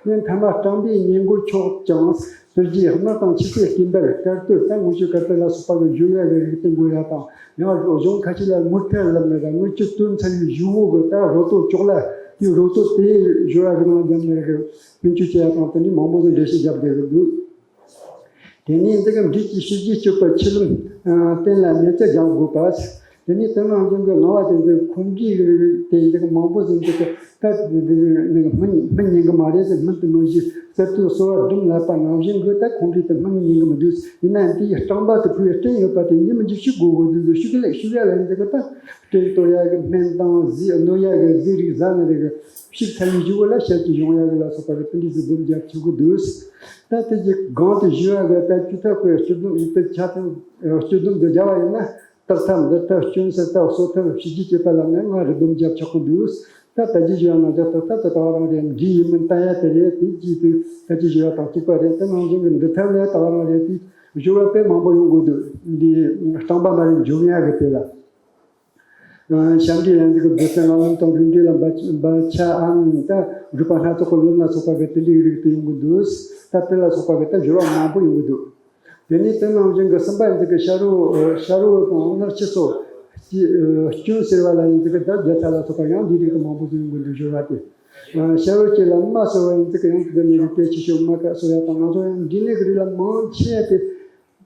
ཡིན་ཐ་མ་སྐྲངས་པའི་གཉེན་མགོ་ཆོག་ཀྱང་དུར་རྒྱུའི་དམག་དང་ཆུ་སེར་སྐྱིན་པར་དཀར་གཏོར་དང་དངུལ་ཆུ་དཀར་གཏོར་ལ་སོགས་པ་གི་བཞུར་ཡ་གི་རིགས་དེ་འགོ་ཡ་དང་ཡང་གཞུང་ཁ་ཤས་ལ་དངུལ་ཐལ་ལབ་ནས་ད་དངུལ་ཆུ་བཏོན་ཚར་བའི་བཞུགས་འོག་གི་ད་རོ་ཏོ་ཅོག་ལ་དེའི་རོ་ཏོ་དེའི་བཞུར་ཡ་གི་ནང་འཇམ་ནས་གི་སྨན་བཅོས་བྱེད་ཡ་དང་དེ་འདྲའི་མང་པོ་ཟིག་འགྲེལ་བཤད་བརྒྱབ་བསྡད་གི་འདུག་དེ་ནས་འདི་ག་འབྲས་ཀྱི་ཕྱི་རྒྱུད་སྤྱོད་པའི་ཆུ་ལུམ་བསྟེན་ལ་ནད་རྩ་སྦྱང་དགོས་པ། དེ་ནས་དེ་ནང་བཞིན་གྱི་ལྔ་བ་དེ་འདི་ཁོང་འབྲས་རིགས་དེ་འདི་ག་མང་པོ་ཟིན་འདི་ག་ད་འདི་ནི་སྨིན་སྨིན་ཉན་གི་མ་རེད་ཟེར་སྨིན་དུ་མི་བཞི་གསར་དུ་གསོལ་བ་སྒྲུབ་ལབ་པ་ནང་བཞིན་གྱི་ད་ཁོང་འབྲས་དེ་སྨིན་ཉན་གི་མི་འདུག་ཡིན་ན་འདི་ཡི་རྐང་པ་དེ་ཕུལ་བའི་སྐྲན་ཡོད་པ་དེ་ཉིན་མི་འཇིགས་ཤིག་དགོས་དགོས་འདུག་ཟེར་ཤུགས་ལས་ཤུགས་ཡ་ལ་འདི་ག་ད་སྐྲན་གཏོར་ཡ་གི་སྨན་དང་ཟས་གནོད་ཡ་གི་ཟས་རིགས་ཟ་ནི་རེད་གི་ཕྱིར་ཐལ་བའི་རྒྱུ་བོ་ལ་ཞལ་གྱིས་ཡོང་ཡ་གི་ལ་སོགས་པ་གི་དེ་འདྲའི་ཟིག་སྡོམ་རྒྱབ་ཆོག་གི་འདུག་ད་དེ་གི་སྒང་དུ་ཞུ་བ་གི་ད་བཅུ་ཐབས་ཀྱི་སྤྱི་སྡོམ་ཡིན་ཏེ་ཆ་ཐབས་སྤྱི་སྡོམ་དུ་སྦྱར་བ་ཡིན་ན་བརྟག་ཐབས་འདུལ་ཐབས་སྐྱོན་སེལ་ཐབས་གསོ་ཐབས་ཕྱི་རྒྱུད་སྐྱེད་པ་ལ་ནི་ང་རེ་སྡོམ་རྒྱབ་ཆོག་གི་འདུག་ད་ད་ཅི་ཞུ་བ་ན་རྒྱབ་ཐབས་ད་ད་ད་བ་རང་རེད་འདི་ཡིན་མིན་ལྟ་ཡ་དེ་རེད། དེ་གཅིག་དུ་ད་ཅི་ཞུ་བ་དང་གཅིག་པ་རེད། དེ་ནང་བཞིན་གི་འདུལ་ཐབས་ལ་ད་བ་རང་རེད། དེ་ཞུ་བ་དཔེ་མང་པོ་ཡོང་གི་འདུག་འདི་རྐང་པ་མ་རེད་འཇོམས་ཡ་གི་དེ་ལ། ཞབས་འདྲེན་ཡང་འདི་གི་བདུད་རྩི་ལྔ་ལམ་དང་རིགས་འདྲེན་ལ་འབའ་འབའ་ཆ་ཨང་ད་རུས་པ་སྣ་ཚོགས་ཀྱི་ལུམ་ལ་སོགས་པ་གི་དེ་འདྲའི་རིགས་དེ་ཡོང་གི་འདུག་ད་དེ་ལ་སོགས་པ་གི་ད་སྦྱོར་བ་མང་པོ་ཡོང་གི་འདུག་དེ་ནས་དེ་ནང་བཞིན་གི་གསུམ་པ་ཡང་འདི་གི་ཤ་རོ་ཤ་རོ་དང་མནར་ཆུ་སོགས་སྐྱོན་སེལ་བ་ལ་ཡང་འདི་གི་ད་རྒྱ་ཚ་ལ་སོགས་པ་ཡང་འདིའི་རིགས་དེ་མང་པོ་ཟིག་ཡོང་གི་འདུག་སྦྱོར་བ་དེ། ཤ་རོ་གཅིག་ལ་རྨ་གསོ་བ་ཡང་འདི་གི་ཡང་འདི་གི་ནས་རིགས་དེ་ཆེ་ཤོས་རྨ་ཁ་གསོ་ཡ་དང་ང་ཚོ་ཡང་འབྲས་ནད་གི་རིགས་ལ་མང་ཆེ་དེ།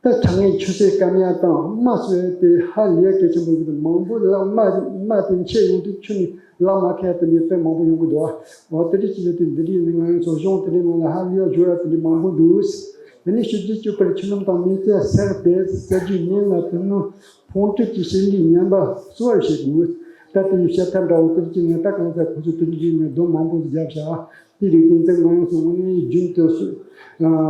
ད་ཁྲག་ངན་ཆུ་སེར་སྐམ་ཡ་དང་རྨ་གསོ་ཡ་དེ་ཧ་ལས་གལ་ཆེན་པོ་ཡིན། མང་པོ་ལ་རྨ་རྨ་དེ་མཆེད་ཡོང་དུས་ཆུ་ནས་ལག་མ་ཁེལ་ཡ་དེ་འདྲའི་དཔེ་མང་པོ་ཡོང་གི་འདུག་འོ་དེ་འདྲའི་ཅི་ཡོད་དེ་འདི་འདྲའི་ནི་ང་རང་ཚོ་གཞུང་དེ་འདྲའི་ནང་ལ་ཧ་ལས་ཡ་སྦྱོར་བ་དེ་འདྲའི་མང་པོ་འདུག་དེ་ནས་ཕྱི་རྒྱུད་སྤྱོད་པར་ཆུ་ལུམ་དང་མེ་ལྕེ་སེར་དེ་རྩ་རྒྱུས་ངན་ལ་དེ་ནི་ཕུང་གྲུབ་ཀྱི་ཤེས་ལུས་ངན་པ་གསོ་བར་བྱེད་དགོས། ད་དེ་ཡི་བཤད་ཐབས་འདྲ་བོ་དེ་ཅི་ནས་ད་གང་ཟག་ཁོ་ཚོ་དེ་འདྲའི་ནས་སྡོམ་མང་པོ་བརྒྱབ་བཞག་དེའི་རིགས་དེ་ཚོ་ང་རང་ཚོ་དངོས་གནས་རྒྱུན་དུ་གསོ་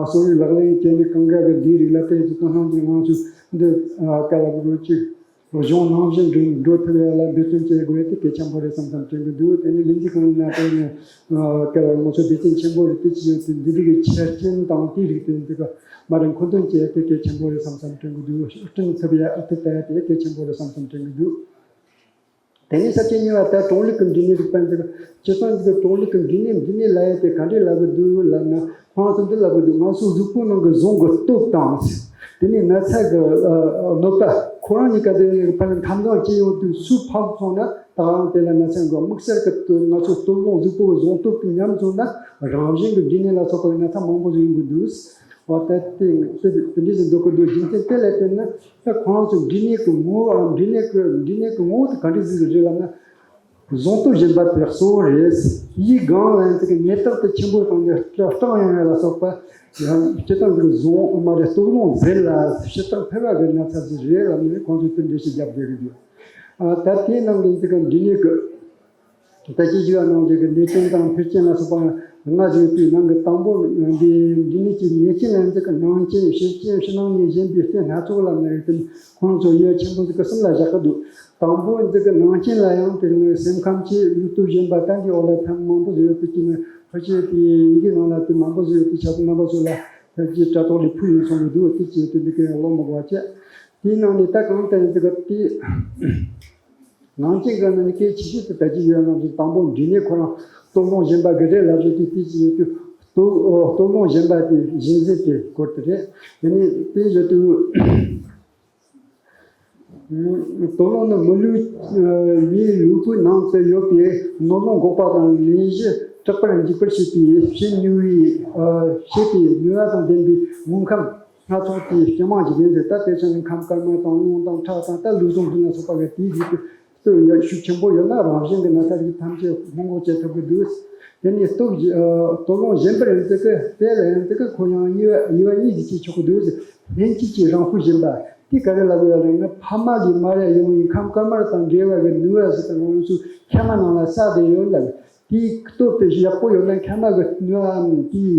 གསོ་བའི་ལག་ལེན་བྱས་ནས་གང་ག་གི་འདིའི་རིགས་ལ་བལྟས་ཚེ་དོན་སྣང་གིས་ང་ཚོས་འདི་ག་ལ་གི་རོལ་ཅིག་གཞུང་ནང་བཞིན་འགྲོ་འགྲོ་ཐུབ་ཡ་ལ་འབད་བརྩོན་བྱེད་དགོས་ཡ་དེ་གལ་ཆེན་པོ་རེད་བསམ་བསམ་དྲན་གི་འདུག་དེ་ནི་ལས་འཛིན་ཁང་ནས་ན་དེ་ནི་ག་ལ་ང་ཚོ་འབད་བརྩོན་ཆེན་པོ་རེད། དེ་ཅི་ཡོད་དེ་འདི་རིགས་ཀྱི་ཆ་རྐྱེན་དང་དེའི་རིགས་དེ་འདི་ག་མ་རེད་མཁོ་འདོན་བྱེད་ཡ་དེ་གལ་ཆེན་པོ་རེད་བསམ་བསམ་དྲན་གི་འདུག་བསྐྲུན་ཐུབ་ཡ་ཨ་ཐུབ་ལྟ་ཡ་དེ་གལ་ཆེན་པོ་རེད་བསམ་བསམ་དྲན་གི་འདུག་དེ་ནས་ས་བཅད་གཉིས་པ་ལྟར་གྲོང་ལུགས་ཀྱི་འབྲས་ནད་རིག་པ་འདི་སྤྱིར་བཏང་འདི་གྲོང་ལུགས་ཀྱི་འབྲས་ནད་འདི་ནས་ལབ་ཡས་དེ་ག་འདྲས་ལབ་གི་འདུག་ལབ་ན་ཁོང་ཚོ་འདི་ལབ་གི་འདུག་ང་ཚོ་གཟུགས་པོ་ནང་གི་ཟུངས་ཀྱི་སྟོབས་དང་། དེ་ནས་ན་ཚ་གི་གནོད་པ་ཁོ་རང་གཉིས་ཀ་དེ་ཕར་འཐབ་འཛིང་བྱེད་ཡོང་དུས་སུ་ཕབ་སོང་ན་ད་རང་དེ་ལ་ན་ཚ་འགོ་དམིགས་བསལ་གྱི་ང་ཚོ་སྟོབས་ཟུངས་གཟུགས་པོ་གི་ཟུངས་སྟོབས་དེ་ཉམས་སོང་ན་རང་བཞིན་གྱི་འབྲས་ནད་ལ་སོགས་པའི་ན་ཚ་མང་པོ་ཟིག་ཡོང་གི་འདུག་འོ་ད་དེ་དེ་དེ་འདྲས་ཟིག་འདོད་ཀྱི་འདུག་རྒྱུ་མཚན་དེ་ལ་བརྟེན་ན་ད་ཁོང་ཚོ་འབྲས་ནད་ཀྱི་ངོ་བོའམ་འབྲས་ནད་ཀྱི་འབྲས་ནད་ཀྱི་ངོ་བོ་དེ་ག་འདྲས་ཟིག་རེད་ལབ་ན། ཟུངས་སྟོབས་ཞན་པ་དེ་གཙོ་བོ་རེད། ཡིད་གང་ལ་ཡང་དེ་གི་ནད་རྟགས་དེ་ཆེན་པོ་དང་ནི་སྐྲག་སྐྲག་ཡང་ཡང་ལ་སོགས་པ་ཡང་སྤྱིར་བཏང་གི་ཟུངས་མ་རེད་སྟོབས་ལོང་ཟེར་ལ་ཕྱི་རྟགས་ཕལ་བ་གི་ན་ཚ་ཟིག་རེད་ལབ་ནས་ཁོང་ཚོས་དེ་འདྲས་ཞིག་རྒྱབ་བསྡད་གི་འདུག་ད་དེའི་ནང་གི་དེ་གི་འབྲས་ནད་ཀྱི་ད་ཅི་ཞུ་བ་ནང་བཞིན་གྱི་ནད་རྐྱེན་དང་ཕྱི་རྐྱེན་ལ་སོགས་པ་ལྔ་བརྗོད་པའི་ནང་གི་དང་པོ་འདི་འདི་ནི་ཅི་ནད་རྐྱེན་ལ་འདི་གི་ནང་རྐྱེན་ཕྱི་རྐྱེན་ཕྱི་ནང་གཉིས་ཞན་པའི་རྐྱེན་སྣ་ཚོགས་ལ་ནི་རིགས་དེ་ཁོང་ཚོ་ཡ་ཆེན་པོ་ཟིག་གི་གསུམ་ལ་བཞག་གི་འདུག་དང་པོ་འདི་གི་ནང་རྐྱེན་ལ་ཡང་དེ་ནི་སེམས་ཁམས་ཀྱི་ལུས་སྟོབས་ཞན་པ་ད་འདི་འོག་ལ་ཐེངས་མང་པོ་ཟིག་ཡོད་པའི་ཀྱི་ནི་ཕལ་ཆེར་དེ་ཡིན་གྱི་ནང་ལ་དེ་མང་པོ་ཟིག་ཡོད་པའི་ཆ་དུ་རྣམ་པ་ཚོ་ལ་ཕལ་ཆེར་དྲ་ཐོག་ལས་ཕུལ་ཡིན་སོང་གི་འདུག་དེ་བྱས་དེ་འདི་གི་ཡང་ལོ་མ་གོ་བ་བྱས་དེའི་ནང་ནས་ད་གང་ལྟར་འདི་གི་དེ། ནང་བསྟན་གྱི་ནང་ནས་གལ་ཆེ་ཤོས་དེ་ད་ཅི་ཡོད་ནང་བཞིན་དང་པོ་འབྲས་ནད་ཁོ་རང་སྟོབས་ལོང་གཞན་པ་གི་རེད་ལབ་བྱས་དུས། དེ་ཅི་ཡོད་དུས་སྟོབས་སྟོབས་ལོང་གཞན་པ་དེ་གཞན་ཟེར་དེ་སྐོར་དེ་རེད། དེ་ནས་དེ་བཞིན་དུ། སྟོབས་ལོང་ནི་མི་ལུས་མིའི་ལུས་པོའི་ནང་དུ་ཡོད་པའི་ནོར་ལོངས་འགོག་པ་དང་ནད་གཞི་དྲག་པར་འཇིག་པར་བྱེད་པའི་བྱེད་ནུས་པའི་བྱེད་པའི་ནུས་པ་དང་ལྡན་པའི་དངོས་ཁམས་སྣ་ཚོགས་ཀྱི་ཕྱི་མ་ཞིག་ཡིན་ཏེ། ད་དེ་ཚོ་ནི་ཁམས་དཀར་དམར་དང་རླུང་དང་ཁྲག་དང་། ད་ལུས་ཟུངས་འདི་ལ་སོགས་པ་གི་དེའི་རིགས་ཀྱི་སྟོབས་ཡོད་ཤུགས་ཆེན་པོ་ཡོད་ན། རང་བཞིན་གྱི་ན་ཚ་རིགས་ཐམས་ཅད་སྔོན་འགོག་བྱེད་ཐུབ་ཀྱི་འདུག་དེ་ནས་སྟོབས་ཀྱི་ཨ་སྟོབས་ལོང་གཞན་པར་ཡང་དེ་གི་དེ་ལ་ཡང་དེ་གི་ཁོ་ཡང་དབྱེ་བ་དབྱེ་བ་གཉིས་ཀྱིས་ཕྱེ་ཆོག་གི་འདུག་ལྷན་སྐྱེས་ཀྱི་རང་ཤུགས་ཞན་པ་དེ་ག་རེ་ལབ་ཡོད་ལབ་ན། ཕ་མ་ལས་མར་ཡོང་བའི་ཁམས་དཀར་དམར་དང་འབྲེལ་བ་གི་ནུས་པ་ཟེར་དང་། ང་ཚོ་མཁལ་མ་ནང་ལ་ས་དེ་ཡོད་ལབ། དེའི་སྟོབས་དེ་ཡག་པོ་ཡོད་ན། མཁལ་མ་གི་ནུས་པའམ་དེའི་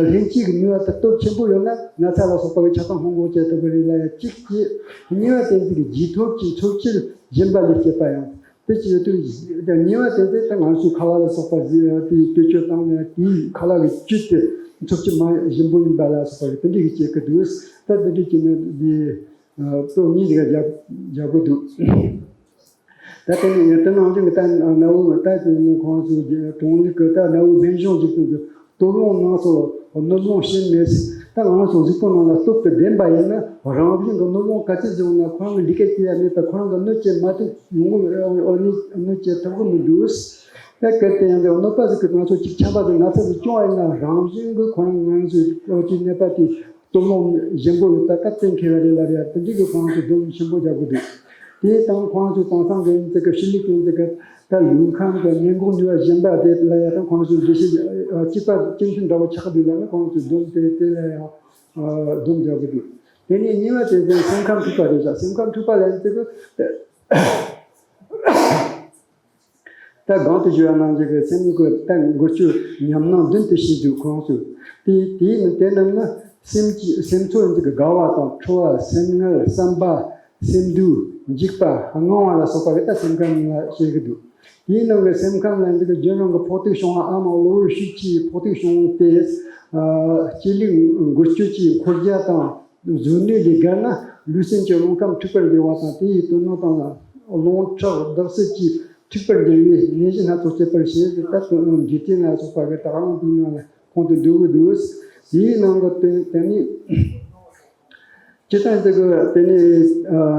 ལྷན་སྐྱེས་ཀྱི་ནུས་པ་དེ་སྟོབས་ཆེན་པོ་ཡོད་ན། ན་ཚ་ལ་སོགས་པ་གི་ཆགས་སྡང་སྔོན་འགོག་བྱེད་ཐུབ་ཀྱི་རེད་ལབ་ཡ་གཅིག་བྱས། གཉིས་པ་དེ་ཚོ་གི་རྗེས་ཐོབ་ཀྱི་འཚོ་བཅུད་སྦྱིན་པ་ལས་སྐྱེས་པ་ཡང་དེ་བྱེད་དུས། གཉིས་པ་དེ་ཚོ་ད་ང་ཚོའི་ཁ་ལག་ལ་སོགས་པ་ཟེར་ཡ་དེའི་བེད་སྤྱོད་བཏང་ནས། དེའི་ཁ་ལག་གི་བཅུད་དེ་འཚོ་བཅུད་མ་ཞིམ་པོ་ཡིན་པ་ལ་སོགས་པ་གི་དེ་འདྲ་གི་བྱེད་ཀྱི་འདུག་ད་དེ་འདྲ་གི་ནི་དེ་སྟོབས་གཉིས་ཀྱི་རྒྱབ་རྒྱབ་གི་འདུག་ད་དེ་ནས་དེ་ནང་བཞིན་གྱི་ད་གནའ་བོའི་ད་དེ་ནི་ཁོང་ཚོའི་གྲོང་ལུགས་ཀྱི་ད་གནའ་བོའི་སྨན་གཞུང་ཅིག་ཏུ་སྟོབས་ལོང་ནང་སོ་ནོར་ལོང་ཤན་མེད། ད་ང་ཚོ་གཟུགས་པོ་ནང་ལ་སྟོབས་དེ་ལྡན་པ་ཡིན་ན། རང་བཞིན་གྱི་ནོར་ལོང་ག་ཚོད་བྱུང་ན་ཁོ་རང་གི་ལས་ཀ་བྱེད་ཡ་མེད་པ། ཁོ་རང་གི་གནོད་བྱེད་མ་ཐུབ། ཡོང་གི་གནོད་བྱེད་ཐུབ་གི་མི་འདུག་ད་གལ་ཏེ་ཡང་དེ་གནོད་པ་ཟིག་གི་ང་ཚོ་གཅིག་ཆམ་པ་ཟིག་ན་ཚ་ཟིག་བྱུང་བ་ཡིན་ན། རང་བཞིན་གྱི་ཁོ་རང་ང་ཚོའི་ཨོ་ཅི་ནད་པ་དེ་སྟོབས་ལོང་ཞན་པོ་ཡོད་པ་ད་གཏན་འཁེལ་བ་རེད་ལབ་ཡ་དེ་འདྲ་གི་ཁོང་ཚོས་སྡོམ་ཆེན་པོ་རྒྱག་གི་འདུག་དེ་དང་ཁོང་ཚོས་དེང་སང་གི་ཡིན་ཙི་གི་ཕྱི་ལུགས་ཀྱི་ཡིན་ཙི་གི་ད་ལུས་ཁམས་ཀྱི་ནད་འགོག་ནུས་པ་ཞན་པ་དེ་ལ་ཡ་ད་ཁོང་ཚོས་འགྲེལ་བཤད་ཨ་གཅིག་པ་གཅིག་མཐུན་འདྲ་བོ་ཆགས་འདུག་ལབ་ན། ཁོང་ཚོས་སྡོམ་དེ་དེ་ལ་ཡང་ཨ་སྡོམ་རྒྱག་གི་འདུག་དེ་ནས་གཉིས་པ་དེ་ཚོ་སེམས་ཁམས་འཁྲུག་པ་རེད་ཤག་སེམས་ཁམས་འཁྲུག་པ་ལབ་ཡིན་ཙི་གི། ད་གོང་དུ་ཞུས་པ་ནང་བཞིན་གྱི་སེམས་ཀྱི་ད་འགུལ་སྐྱོད་ཉམས་སྣང་བདུན་དུ་ཕྱེ་འདུག་ཁོང་ཚོས། དེ་དེའི་ནང་དེ་རྣམས་ནི་སེམས་ཀྱི་སེམས་ཚོར་འདི་གི་དགའ་བ་དང་ཁྲོ་བ། སེམས་ངལ། བསམ་པ། སེམས་སྡུག་འཇིགས་པ། དངངས་པ་ལ་སོགས་པ་གི་ད་སེམས་ཁམས་ལ་བཤད་ཀྱི་འདུག་དེའི་ནང་གི་སེམས་ཁམས་ལ་འདི་གི་རྒྱུན་རིང་གི་ཕོག་ཐུག་བྱུང་བའམ་གློ་བུར་ཤུགས་ཆེའི་ཕོག་ཐུག་བྱུང་སྟེ། ཨ་སྐྱེ་ལུས་འགུལ་སྐྱོད་ཀྱི་འཁོར་རྒྱ་དང་། གཟུགས་ནད་ལས་བརྒལ་ན་ལུས་སེམས་ཀྱི་རླུང་ཁམས་འཁྲུགས་པར་འགྱུར་བ་དང་། དེ་ཡི་དོན་སྣོད་དང་རླུང་ཁྲག་ལྡག་སེལ་གྱིས་འཁྲུགས་པར་འགྱུར་བའི་ནད་གཞི་སྣ་ཚོགས་སྐྱེད་པར་བྱེད། དེ་ལྟར་དུ་འཇིག་རྟེན་ལ་སོགས་པ་གི་དག་དབང་དེའི་ནང་ལ་ཁོང་དུ་འདུ་གི་འདུག་དེའི་ནང་གི་དོན་དེ་ནི། སྤྱིར་བཏང་དེ་གི་དེ་ནི་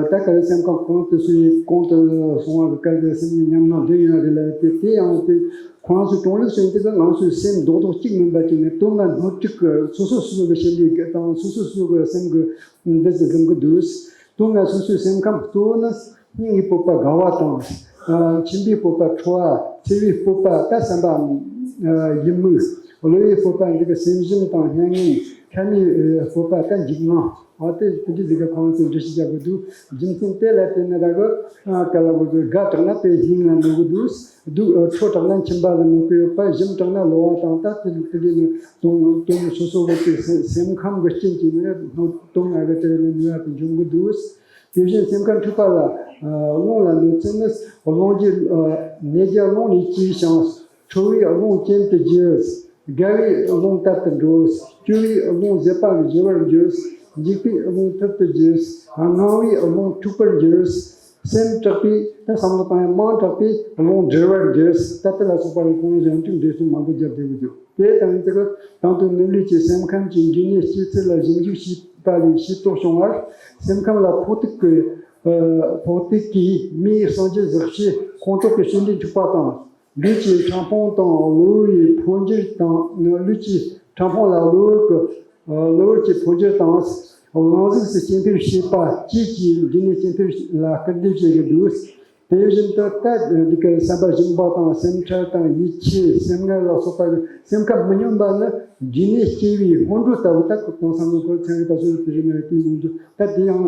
ད་ག་རེ་སེམས་ཁམས་གོང་དུ་སོང་བའི་གོང་དུ་སོང་བ་གི་སྐབས་ཀྱི་སེམས་ཉམས་སྣང་འདི་ཡིན་རེད་ལ། དེ་དེ་ཡང་དེ་ཁོང་ཚོའི་གྲོང་ལུགས་སུ་འདི་གི་ང་ཚོའི་སེམས་རྡོག་རྡོག་གཅིག་མིན་པ་ཅིག་ནི་དོན་ལྔ་སྣོད་དྲུག་གི་སོ་སོ་སོ་སོ་གི་བྱེད་ལས་དང་སོ་སོ་སོ་སོ་གི་སེམས་ཀྱི་འདི་ཚོ་འཛིན་གི་འདུག་དོན་ལྔ་སོ་སོའི་སེམས་ཁམས་གཙོ་བོ་ནི་སྙིང་གི་སྤོབས་པ་དགའ་བ་དང་། མཆིན་པའི་སྤོབས་པ་ཁྲོ་བ། མཚེར་བའི་སྤོབས་པ་ད་བསམ་པའམ་ཡིད་མུག་གློ་བའི་སྤོབས་པ་འདི་གི་སེམས་ཞུམ་དང་སྙན་ངག་མཁལ་མའི་སྤོབས་པ་ད་འཇིགས་དངངས། འོ་དེ་དེ་འདྲ་ཟིག་གི་ཁོང་ཚོས་འགྲེལ་བཤད་རྒྱག་གི་འདུག་རྒྱུ་མཚན་དེ་ལ་བརྟེན་ནས་ར་གི་ག་ལ་བོ་དགའ་དྲགས་ན་དེ་སྙིང་ལ་གནོད་གི་འདུག་སྡུག་ཁྲོ་དྲགས་ན་མཆིན་པ་ལ་གནོད་གི་ཡོད་པ། ཞུམ་དྲགས་ན་གློ་བ་དང་། ད་དེ་དེ་འདྲ་ནི་དོན་དོན་སོ་སོ་བོ་དེ་སེམས་ཁམས་གི་རྐྱེན་གྱིས་ནི་དོན་ལྔ་གི་དེ་ནི་ནུས་པ་དེ་འབྱུང་གི་འདུག་དེ་བཞིན་སེམས་ཁམས་འཁྲུག་པ་ལ་རླུང་ལ་གནོད་ཚུལ་ནི། རླུང་རྒྱུ་ནད་ཀྱི་རླུང་ནི་སྐྱེ་ཞིང་། ཁྲོ་བའི་རླུང་གྱེན་དུ་རྒྱུ། དགའ་བའི་རླུང་དལ་དུ་འགྲོ། སྐྱོ་བའི་རླུང་བཟོད་པ་གི་བརྗེ་བར་འགྱུར། འཇིགས་པའི་རླུང་ཐུར་དུ་རྒྱུ། དངངས་པའི་རླུང་འཁྲུགས་པར་འགྱུར། སེམས་དྲག་པས་ད་བསམ་བློ་བཏང་ཡ་མང་དྲགས་པས་རླུང་འགྲིལ་བར་འགྱུར། ད་དེ་ལ་སོགས་པ་ལ་ཁོང་གཞན་དུ་འགྲེལ་ཚུལ་མང་པོ་རྒྱབ་བསྡད་ཀྱི་འདུག་དེ་ལྟ་བུའི་ཚིག་གི་དང་དུ་ནུབ་ལུགས་ཀྱི་སེམས་ཁམས་ཀྱི་འབྲས་ནད་སྐྱེ་ཚུལ་ལ་ཞིབ་འཇུག་བྱས་པ་ལས་ཤེས་རྟོགས་བྱུང་བར། སེམས་ཁམས་ལ་ཕོག་ཐུག་གི་ཕོག་ཐུག་གིས་མིའི་གསང་སྤྱོད་གཟུགས་བྱད་ཁོང་ཁྲོ་གི་བྱེད་ལས་འཁྲུག་པ་དང་། ལུས་ཀྱི་ཕྲ་ཕུང་དང་གློ་བུར་བའི་འཕོ་འགྱུར་དང་། ལུས་ཀྱི་ཕྲ་ཕུང་ལ་གློ་བུར་གྱི་གློ་བུར་གྱི་འཕོ་འགྱུར་དང་། གླང་གཟུགས་སུ་སྐྱེ་འཕེལ་བྱེད་པ་བཅས་ཀྱི་འབྲས་ནད་སྐྱེ་འཕེལ་ལ་སྐུལ་འདེད་བྱེད་ཀྱི་འདུག་དེ་བཞིན་དུ་ད་འདི་གའི་བསམ་པ་ཞུམ་པ་དང་། སེམས་ཁྲལ་དང་། ཡིད་ཆེས། སེམས་ངལ་ལ་སོགས་པ་གི་སེམས་ཁམས་མི་སྙོམས་པ་ནི་འབྲས་ནད་སྐྱེ་བའི་སྔོན་འགྲོ་ལྟ་བུ། ད་དེང་སང་ནི་ཁོ་ཚན་རིག་པ་ཚོས་དེ་རིགས་ནས་དེའི་སྔོན་འགྲོ་ད་དེ་ཡང་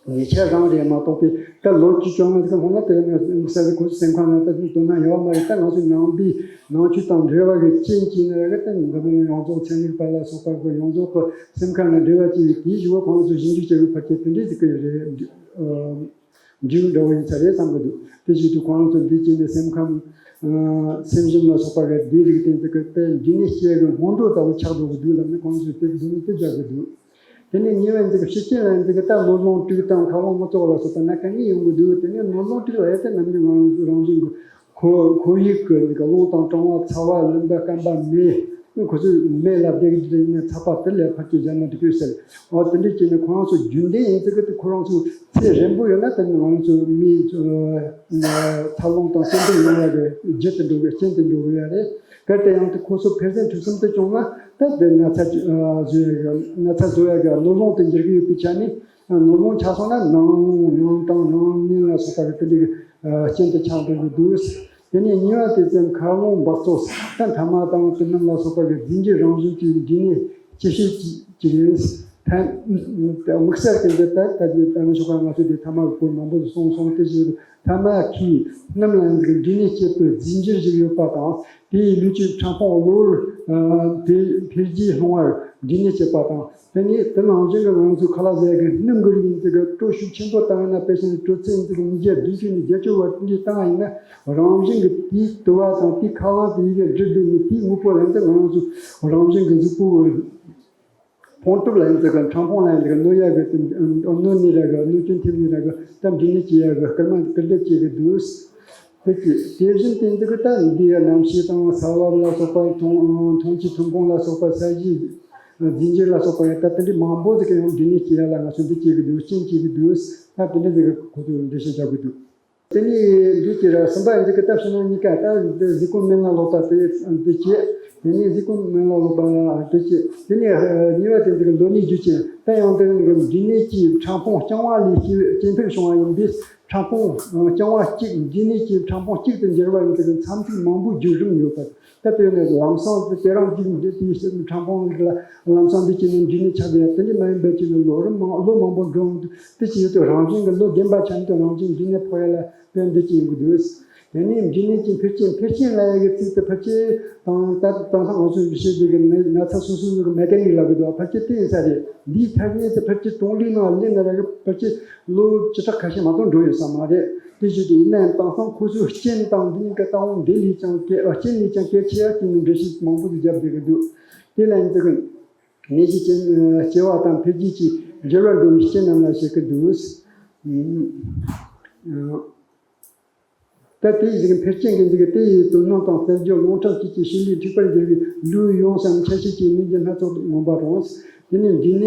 ཉེས་ཆད་རང་རེད་མ་གཏོགས་པའི་ད་ལོ་བཅུ་བཅོ་ལྔ་ཟིག་སྔོན་ལ་དེ་ནས་ས་ཟིག་ཁོ་ཚོའི་སེམས་ཁམས་ནང་ད་དོན་དུ་ན་ཡོད་མ་རེད། ད་ང་ཚོའི་ནང་པའི་ནང་ཆོས་དང་འབྲེལ་བ་གི་རྐྱེན་གྱིས་ནི་རེད། ད་འདི་མོ་ཡོངས་རྫོགས་ཚན་རིག་པ་ལ་སོགས་པ་གི་ཡོངས་རྫོགས་གི་སེམས་ཁམས་ལ་འབྲེལ་བ་བྱས་པའི་དེའི་གཞུག་གུ་ཁོང་ཚོས་ཞིབ་འཇུག་བྱེད་པའི་ཕལ་ཆེར་དེ་འདྲའི་ཟིག་གི་རེད། འབྲས་བུ་འདྲ་བོ་ཡིན་ས་རེད་བསམ་གི་འདུག་དེ་བཞིན་དུ་ཁོང་ཚོ་འདི་བྱས་ནས་སེམས་ཁམས་སེམས་ཞུམ་ལ་སོགས་པ་གི་བདེ་རིགས་དེ་ཚོ་གི་དཔེ་འབྲས་ནད་སྐྱེ་གི་སྔོན་འགྲོ་ལྟ་བུ་ཆགས་འགྲོ་གི་འདུག་ལབ་ནས་ཁོང་ཚོས་དེ་སྡུག་མིག་དེ་རྒྱག་གི་འདུག་དེ་ནས་གཉིས་པ་འཛི་གི་ཕྱི་རྐྱེན་ལ་འཛི་གི་ད་ནོར་ལོངས་དྲུག་དང་ཁ་རླངས་མི་ཚོགས་ལ་སོགས་པ་ན་ག་ནས་ཡོང་གི་འདུག་དེ་ནས་ནོར་ལོངས་དྲུག་ལ་ཡ་ད་ནམ་རྒྱུན་ང་རང་ཚོ་རང་བཞིན་གྱི་ཁོར་ཁོར་ཡུག་གི་འཛི་གི་རླུང་དང་གྲང་བ་ཚ་བ་རློན་པ་སྐམ་པ་མེ། ཁོ་ཚོས་མེ་ལ་བསྡད་ཀྱི་འདུག་ཡིན་ན་ཚ་བ་དེ་ལས་ཕར་ཚུར་བཞག་ན་འགྲིག་གི་ཟེར། འོ་དེ་འདྲས་བྱས་ནས་ཁོ་རང་ཚོ་རྒྱུན་ལྡན་ཡིན་ཚུལ་གི་དེ་ཁོ་རང་ཚོ་ཚེ་རིང་པོ་ཡོད་ན་དེ་ནི་ང་རང་ཚོ་མིའི་ཚོ་འཚར་ལོངས་དང་སྐྱེ་འཕེལ་ཡོང་ཡ་གི་རྒྱུ་དེ་འགྲོ་གི་རྐྱེན་དེ་འགྲོ་གི་ཡོད་རེད། གལ་ཏེ་ཡང་དེ་ཁོ་ཚོ་འཕེལ་ཟད་འཕེལ་གསུམ་དུ་བྱུང་ན་ད་དེ་ན་ཚ་བཟོ་ཡ་གི་ན་ཚ་བཟོ་ཡ་གི་ནོར་ལོངས་དེ་འགྱུར་གི་ཡོད་པའི་ཆ་ནས། ནོར་ལོངས་ཆག་སོང་ན་ནང་རླུང་ནང་གྲང་ནང་རླུང་ལ་སོགས་པ་གི་དེ་འདྲའི་རྐྱེན་དུ་ཆགས་འགྲོ་གི་འདུག་དེ་ནས་གཉིས་པ་དེ་ཚོ་ཁ་རླངས་འབག་བཙོག་ད་ཐ་མག་དང་དུག་སྣུམ་ལ་སོགས་པ་གི་རྫས་འགྱུར་རང་བཞིན་གྱི་འབྲས་ནད་ཇེ་ཞན་ཅིག་ཡིན། ཐ་དམིགས་བསལ་གྱི་འདི་ལྟར་ད་ལྟའི་ད་ནི་ཞོགས་ཀ་ང་ཚོས་དེ་ཐ་མག་གི་སྐོར་མང་པོ་ཞིག་གསུངས་སོང་། དེ་བཞིན་ཐ་མག་གིས་སྣུམ་ལ་འབྲས་ནད་སྐྱེད་པའི་རྫས་འགྱུར་ཞིག་ཡོད་པ་དང་། དེའི་ལུས་ཀྱི་ཕྲ་ཕུང་གློ་བུར་འཕེལ་འཕེལ་རྒྱས་སློང་བར་འབྲས་ནད་བྱེད་པ་དང་། དེ་ནས་དེ་ནང་བཞིན་གྱི་ང་ཚོའི་ཁ་ལག་ཟ་ཡ་གི་སྣུམ་གྱི་རིགས་ཡིན་ཚུལ་གྱི་དྲོད་ཤུགས་ཆེན་པོ་བཏང་ཡིན་ན། དཔེ་བཞིན་དྲོད་ཚད་ཡིན་ཚུལ་གྱི་ཉིས་བརྒྱ་བདུན་ཅུ་ནས་བརྒྱད་ཅུ་བར་འདི་བཏང་ཡིན་ན། རང་བཞིན་གྱི་དེའི་དུ་བ་དང་དེའི་ཁ་རླངས་དེ་ཡི་གེ་འདྲི་བསྡད་ནས་དེའི་དངོས་པོ་ལ་ཡིན་ཚུལ་ང་ཚོ་རང་བཞིན་གྱི་གཟུགས་པོ་ཕུང་གྲུབ་ལ་ཡིན་ཚུལ་གྱི་ཕྲ་ཕུང་ལ་ཡིན་ཚུལ་གྱི་གནོད་ཡ་གི་གནོད་ནི་ར་གི་གནོད་སྐྱོན་ཐེབས་ནི་ར་གི་ད་འབྲས་ནད་སྐྱེ་ཡ་གི་སྐུལ་མ་སྐུལ་འདེད་བྱེད་ཀྱི་འདུག་དེ་གི་དེ་བཞིན་དེ་འདི་གི་ད་འདི་ཡ་གནམ་གཤིས་དང་ས་བབ་ལ་སོགས་པ་མཐོང་མཐོང་ཆེན་ཐོན་ཁུངས་ལ་སོགས་པ་ས་གཞི་རྫས་འགྱུར་ལ་སོགས་པ་ཡ་ད་དེ་འདྲའི་མང་པོ་ཟིག་གི་ཡང་འབྲས་ནད་སྐྱེ་ཡ་ལ་ང་ཚོ་འདི་སྐྱེ་གི་འདུག་རྐྱེན་སྐྱེ་གི་འདུག་ད་དེ་འདྲ་ཟིག་གི་ཁོ་ཚོས་འགྲེལ་བཤད་རྒྱག་གི་འདུག་དེ་ནས་འདི་གི་ར་གསུམ་པ་འདི་གི་ད་ཕྱི་ནང་གཉིས་ཀ་ད་འདི་གཟུགས་པོ་སྨན་བླ་སློབ་པ་དེ་འདི་སྐྱེ། དེ་ནས་གཟུགས་པོ་སྨན་བླ་སློབ་པ་འདི་སྐྱེ། དེ་ནས་གཉིས་པ་དེ་འདི་གི་ལོ་ནས་རྒྱུ་ཅན་ད་ཡང་འདི་གི་འབྲས་ནད་ཀྱི་ཕྲ་ཕུང་རྐྱང་བ་ལས་སྐྱེ་སྐྱེ་འཕེལ་བྱུང་བ་ཡིན་པས། ཕྲ་ཕུང་རྐྱང་བ་གཅིག་འབྲས་ནད་ཀྱི་ཕྲ་ཕུང་གཅིག་ཏུ་འགྱུར་བ་ཡིན་པའི་མཚམས་ཚིགས་མང་པོའི་བརྒྱུད་རིམ་ཡོད་པ། ད་དེ་ནི་ལམ་སང་དེ་དེ་རང་གཅིག་འདི་དེའི་ཕྲ་ཕུང་ལ་ལམ་སང་འདི་གཅིག་ནི་འབྲས་ནད་ཆགས་ཏེ་དེ་འདྲ་མ་ཡིན་པའི་གཅིག་ནི་ལོ་རིམ་མང་ལོ་མང་པོ་འགྲོ་འདུག་དེ་ཅི་ཡོད་དུ་རང་བཞིན་གྱི་ལོ་རྒན་པ་ཆགས་དུས་རང་བཞིན་འབྲས་ནད་ཕོག་ཡ་ལ་དཔེ་འདི་གཅིག་ཡིན་དགོས་འདུག་དེ་ནས་འབྲས་ནད་ཀྱི་འཕེལ་རྐྱེན། འཕེལ་རྐྱེན་ལ་ཡ་གི་ཚིག་དེ་འཕེལ་རྐྱེན་དང་ད་དེང་སང་ང་ཚོས་བཤད་རྒྱུ་གི་ན་ན་ཚ་སོ་སོ་གི་མེ་ཀ་ནིག་ལབ་གི་འདུག་འཕེལ་རྐྱེན་དེ་ཡིན་ས་རེད། འདིའི་ཐ་སྙད་དེ་ཕལ་ཆེར་གྲོང་ལུགས་ནང་གླེང་ན་ར་གི་ཕལ་ཆེར་ལོ་བཅུ་ཕྲག་ཁ་ཤས་མ་གཏོགས་འགྲོ་ཡོད་ས་མ་རེད། དེ་བཞིན་དུ་ཡིན་ན་ཡང་དེང་སང་ཁོ་ཚོའི་རྐྱེན་དང་འདི་གཉིས་ཀ་ལྟ་བུ་འདི་ལས་ཀྱང་གལ་ཨ་རྐྱེན་ལས་ཀྱང་གལ་ཆེ་ཡ་དེ་ནི་འགྲེལ་བཤད་མང་པོ་ཞིག་བརྒྱབ་བསྡད་ཀྱི་འདུག་དེ་ལ་ཡིན་ཚུལ་གྱི་ནད་གཞི་ཅན་སྐྱེ་བ་དང་འཕེལ་རྒྱས་ཀྱི་འགྱུར་བ་འགྲོ་བའི་རྐྱེན་རྣམས་ལ་བཤད་ཀྱི་འདུག་ད་དེའི་གཞུག་འཕེལ་རྐྱེན་གྱི་འདི་གི་དེ་ཡི་དོན་སྣང་དང་རྩལ་སྦྱོར་རླུང་ཁྲག་བཅས་ཀྱི་བྱེད་ལས་འཁྲུགས་པར་འགྱུར་བའི་ལུས་ཡོངས་སམ་ཆ་ཤས་ཀྱི་ནད་ཀྱི་སྣ་ཚོགས་མངོན་པ་དང་། དེ་ནས་འབྲས་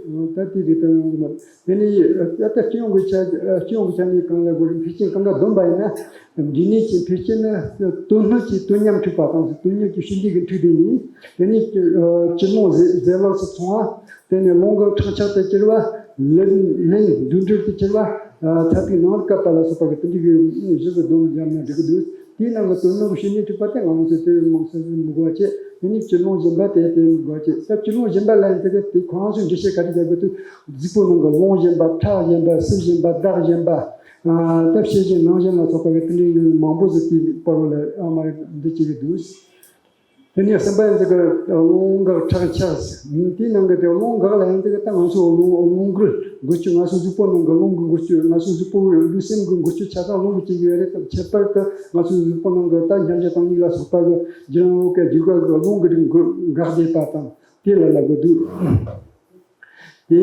ནད་ད་དེ་རིགས་དང་ཡོང་གི་མ་དེ་ནས་ད་ལྟ་སྤྱི་ཡོངས་ཀྱི་ཆ་སྤྱི་ཡོངས་ཀྱི་ཆ་ནས་གང་ལ་གོ་རེ་འཕེལ་རྐྱེན་གང་ག་བསྡོམས་པ་ཡིན་ན། འབྲས་ནད་ཀྱི་འཕེལ་རྐྱེན་ནི་དོན་སྣོད་ཀྱི་དོན་མཉམ་འཁྲུགས་པ་དང་དོན་སྣོད་ཀྱི་བྱེད་ལས་ཀྱི་འཁྲུགས་དེ་ཡིན། དེ་ནས་སྤྱི་རླུང་ཟས་ཟས་ལག་སོགས་ཚང་བ། དེ་ནས་རླུང་གི་ཁྲག་ཆགས་དུ་གྱུར་བ། ལན་ལན་འདུ་འབྲལ་དུ་གྱུར་བ། ཚ་ཐིག་ནང་བཀབ་པ་ལ་སོགས་པ་གི་དེ་འདྲ་གི་གཞི་བཟོ་སྡོམ་བརྒྱབ་ན་འགྲིག་གི་འདུག་དེའི་ནང་གི་དོན་སྣོད་ཀྱི་བྱེད་ནུས་འཁྲུགས་པ་དེ་ང་ཚོས་དེ་མང་ཚོད་མི་དགོས་བྱས། དེ་ནས་སྤྱི་རླུང་གཞན་པ་དེ་དེ་མི་དགོས་བྱས། ད་སྤྱི་རླུང་གཞན་པ་ལ་ཡིན་དེ་གི་དེ་ཁོ་རང་ཚོས་འགྲེལ་བཤད་ག་རེ་རྒྱག་དགོས་དུས། གཟུགས་པོ་ནང་གི་རླུང་གཞན་པ། ཁྲག་གཞན་པ། སིལ་གཞན་པ། འདག་གཞན་པ། ད་བཤད་བཞིན་ནང་བཞིན་ལ་སོགས་པ་གི་དེ་འདྲའི་མང་པོ་ཟིག་དེའི་བར་ལ་ཨ་མ་འདི་བྱེད་ཀྱི་འདུག་དེ་ནས་གསུམ་པ་ཡིན་ཚུལ་གྱི་རླུང་འགག་ཁྲག་ཆག་དེའི་ནང་གི་དེ་རླུང་འགག་ལ་ཡིན་ཚུལ་གྱི་ད་ང་ཚོ་རླུང་རླུང་འགུལ་འགུལ་སྐྱོད། ང་ཚོ་གཟུགས་པོ་ནང་གི་རླུང་གི་འགུལ་སྐྱོད། ང་ཚོ་གཟུགས་པོ་ལུས་སེམས་ཀྱི་འགུལ་སྐྱོད་ཆ་ཚང་རླུང་གིས་བྱེད་ཀྱི་ཡོད་རེད་དམ། ཁྱད་པར་དུ་ང་ཚོ་གཟུགས་པོ་ནང་གི་ད་སྙན་ཞུ་དང་ཡིག་ལ་སོགས་པ་གི་རྒྱུ་རང་ཡོད་ཀྱི་རྒྱུ་ག་གི་རླུང་གི་རིགས་འགུལ་འགག་བསྡད་པ་དང་དེ་ལ་ལབ་དགོས་འདུག་དེ་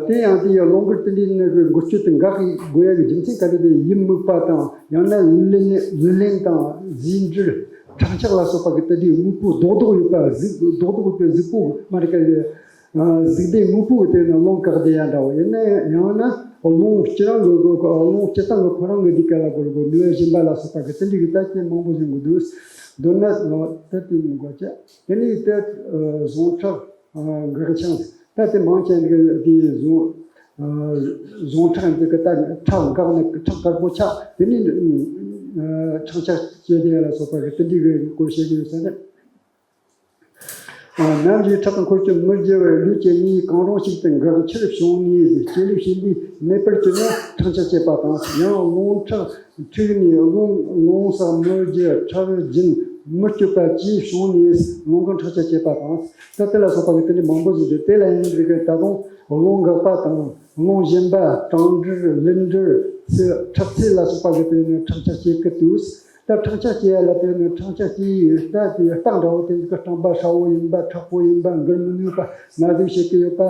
དེ་ཡང་དེ་ཡང་རླུང་འགུལ་དེ་འདྲའི་ནི་འགུལ་སྐྱོད་དེ་འགག་དགོས་ཡ་གི་རྒྱུ་མཚན་ག་རེ་རེད། ཡུལ་སྨུག་པ་དང་ཡང་ན་ལུས་ལེན་ལུས་ལེན་དང་རྫས་འགྱུར་ཁྲག་ཆག་ལ་སོགས་པ་གི་དེ་འདྲའི་དངོས་པོ་རྡོག་རྡོག་ཡོད་པ། གཟུགས་རྡོག་རྡོག་ཡོད་པའི་གཟུགས་པོ་མ་རེད་ཀ་ཡོད། གཟུགས་སྡེ་དངོས་པོ་གི་དེ་ནི་རླུང་བཀག་བསྡད་ཡ་འདྲ་བོ་ཡིན་ན་ཡང་ན་རླུང་སྤྱི་རང་གི་རླུང་སྤྱི་བཏང་གི་ཁོ་རང་གི་འདི་ག་ལ་གོ་རུ་གོ་ནུས་པ་གཞན་པ་ལ་སོགས་པ་གི་དེ་འདྲའི་གི་ད་རྐྱེན་མང་པོ་བྱུང་གི་འདུག་མདོར་ན་ད་དེ་མི་དགོས་བྱ། དེ་ནས་དེ་ཟུངས་ཁྲག་འགག་འཆང་། ད་དེ་མང་ཆེ་འདི་དེ་ཟུངས་ཟུངས་ཁྲག་འདི་གི་ད་ཁྲག་འགག་ནས་ཁྲག་དཀར་པོ་ཆགས། དེ་ནས་ཁྲག་ཆགས་སྐྱེ་དེ་ལ་སོགས་པ་གི་དེ་འདྲའི་གི་སྐོར་བཤད་ཀྱི་ཡོད་ས་རེད། ནམ་ཞིག་ཁྲག་གི་འཁོར་སྐྱོད་མི་བརྗེད་པར་ལུས་ཀྱི་གནས་གང་རུང་ཞིག་ཏུ་འགག་ཕྱིར་བྱུང་ནས་སྐྱེ་ལུས་ཕྱི་ལུས་མེད་པར་གྱུར་ན་ཁྲག་ཆགས་སྐྱེས་པ་དང་། ཡང་རླུང་ཁྲག་འཁྲུགས་ནས་རླུང་རླུང་ཟག་མི་བརྗེད། ཁྲག་རྒྱུན་མི་སྐྱོབ་པ་བཅས་བྱུང་ནས་རླུང་ཁམས་ཁྲག་ཆགས་སྐྱེས་པ་དང་། ད་དེ་ལ་སོགས་པ་གི་དེ་འདྲའི་མང་པོ་ཟིག་འདུག་དེ་ལ་ཡིན་རིགས་ད་དུང་རླུང་འགག་པ་དང་རླུང་གཞན་པ། གྲང་འབྲུར་ལུད་འབྲུར་ཚི་ཁྲག་ཚད་ལ་སོགས་པ་གི་དེ་ནི་ཁྲག་ཆགས་སྐྱེ་གི་འདུག་ད་ཁྲག་ཆགས་སྐྱེ་ཡ་ལ་དེ་ནི་ཁྲག་ཆགས་སྐྱེ་ཡི་རྟགས་དེ་རྟགས་འདྲ་བོ་དེ་ནི་སྐྲངས་པ་ཧྲ་བོ་ཡིན་པ། མཁྲེགས་པོ་ཡིན་པ། འགུལ་མི་ནུས་པ། ན་ཟུག་བྱེད་ཀྱི་ཡོད་པ།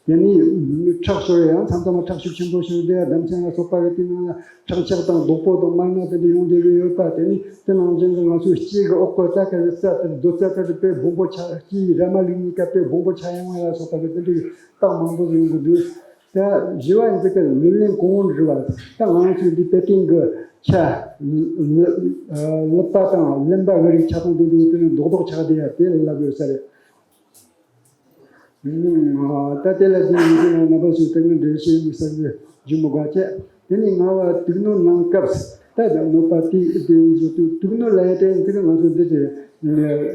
དེ་ནས་ཁྲག་ཤོར་ཡང་མཚམས་མཚམས་ཁྲག་ཤུགས་ཆེན་པོ་ཤོར་དེ་ལྡམ་ཚན་ལ་སོགས་པ་གི་དེ་ནང་ལ་ཁྲག་ཆག་དང་རྡོག་པོ་དང་དམར་ནག་དེ་འདྲ་ཡོང་བསྡད་ཀྱི་ཡོད་པ། དེ་ནས་དེ་ནང་བཞིན་གྱི་ང་ཚོའི་ལྕེ་གི་འོག་གི་ད་ག་རེ་རྩ་དེ་རྡོ་རྩ་དེ་དཔེ་སྦོམ་པོ་ཆགས། ལྕེ་ཡི་ར་མ་ལུག་གཉིས་ཀ་དཔེ་སྦོམ་པོ་ཆགས་ཡོང་བ་ལ་སོགས་པ་གི་དེ་འདྲའི་རྟགས་མང་པོ་ཡོང་གི་འདུག་ད་བཞི་བ་ཡིན་ཚེ་གི་ལུས་ལེན་གོང་འོག་འདྲི་བ། ད་ང་ཚོས་འདི་དཔེ་སྟེང་གི་ཆ། ལུ་ལུ་ཨ་ལུད་པ་དང་ལིམ་པ་གི་རིགས་ཆགས་སྟངས་དེ་འདུག་དེ་ནི་རྡོག་རྡོག་ཆགས་བསྡད་ཡ་དེ་ལ་ལབ་ཡོད་ས་རེད། ད་དེ་ལ་དེ་ཡིན་གྱི་ན་རྣམ་པ་ཚོས་དེ་ནི་འགྲེལ་བཤད་ཡོད་ས་རེད། རྒྱུ་མི་དགའ་བྱས། དེ་ནི་ང་བ་དུག་སྣོད་ནང་སྐབས་ད་གནོད་པ་དེ་དེ་ཡིན་ཚུལ་དུ་དུག་སྣོད་ལ་ཡ་དེ་ཡིན་ཚེ་གི་ང་ཚོ་འདི་དེ།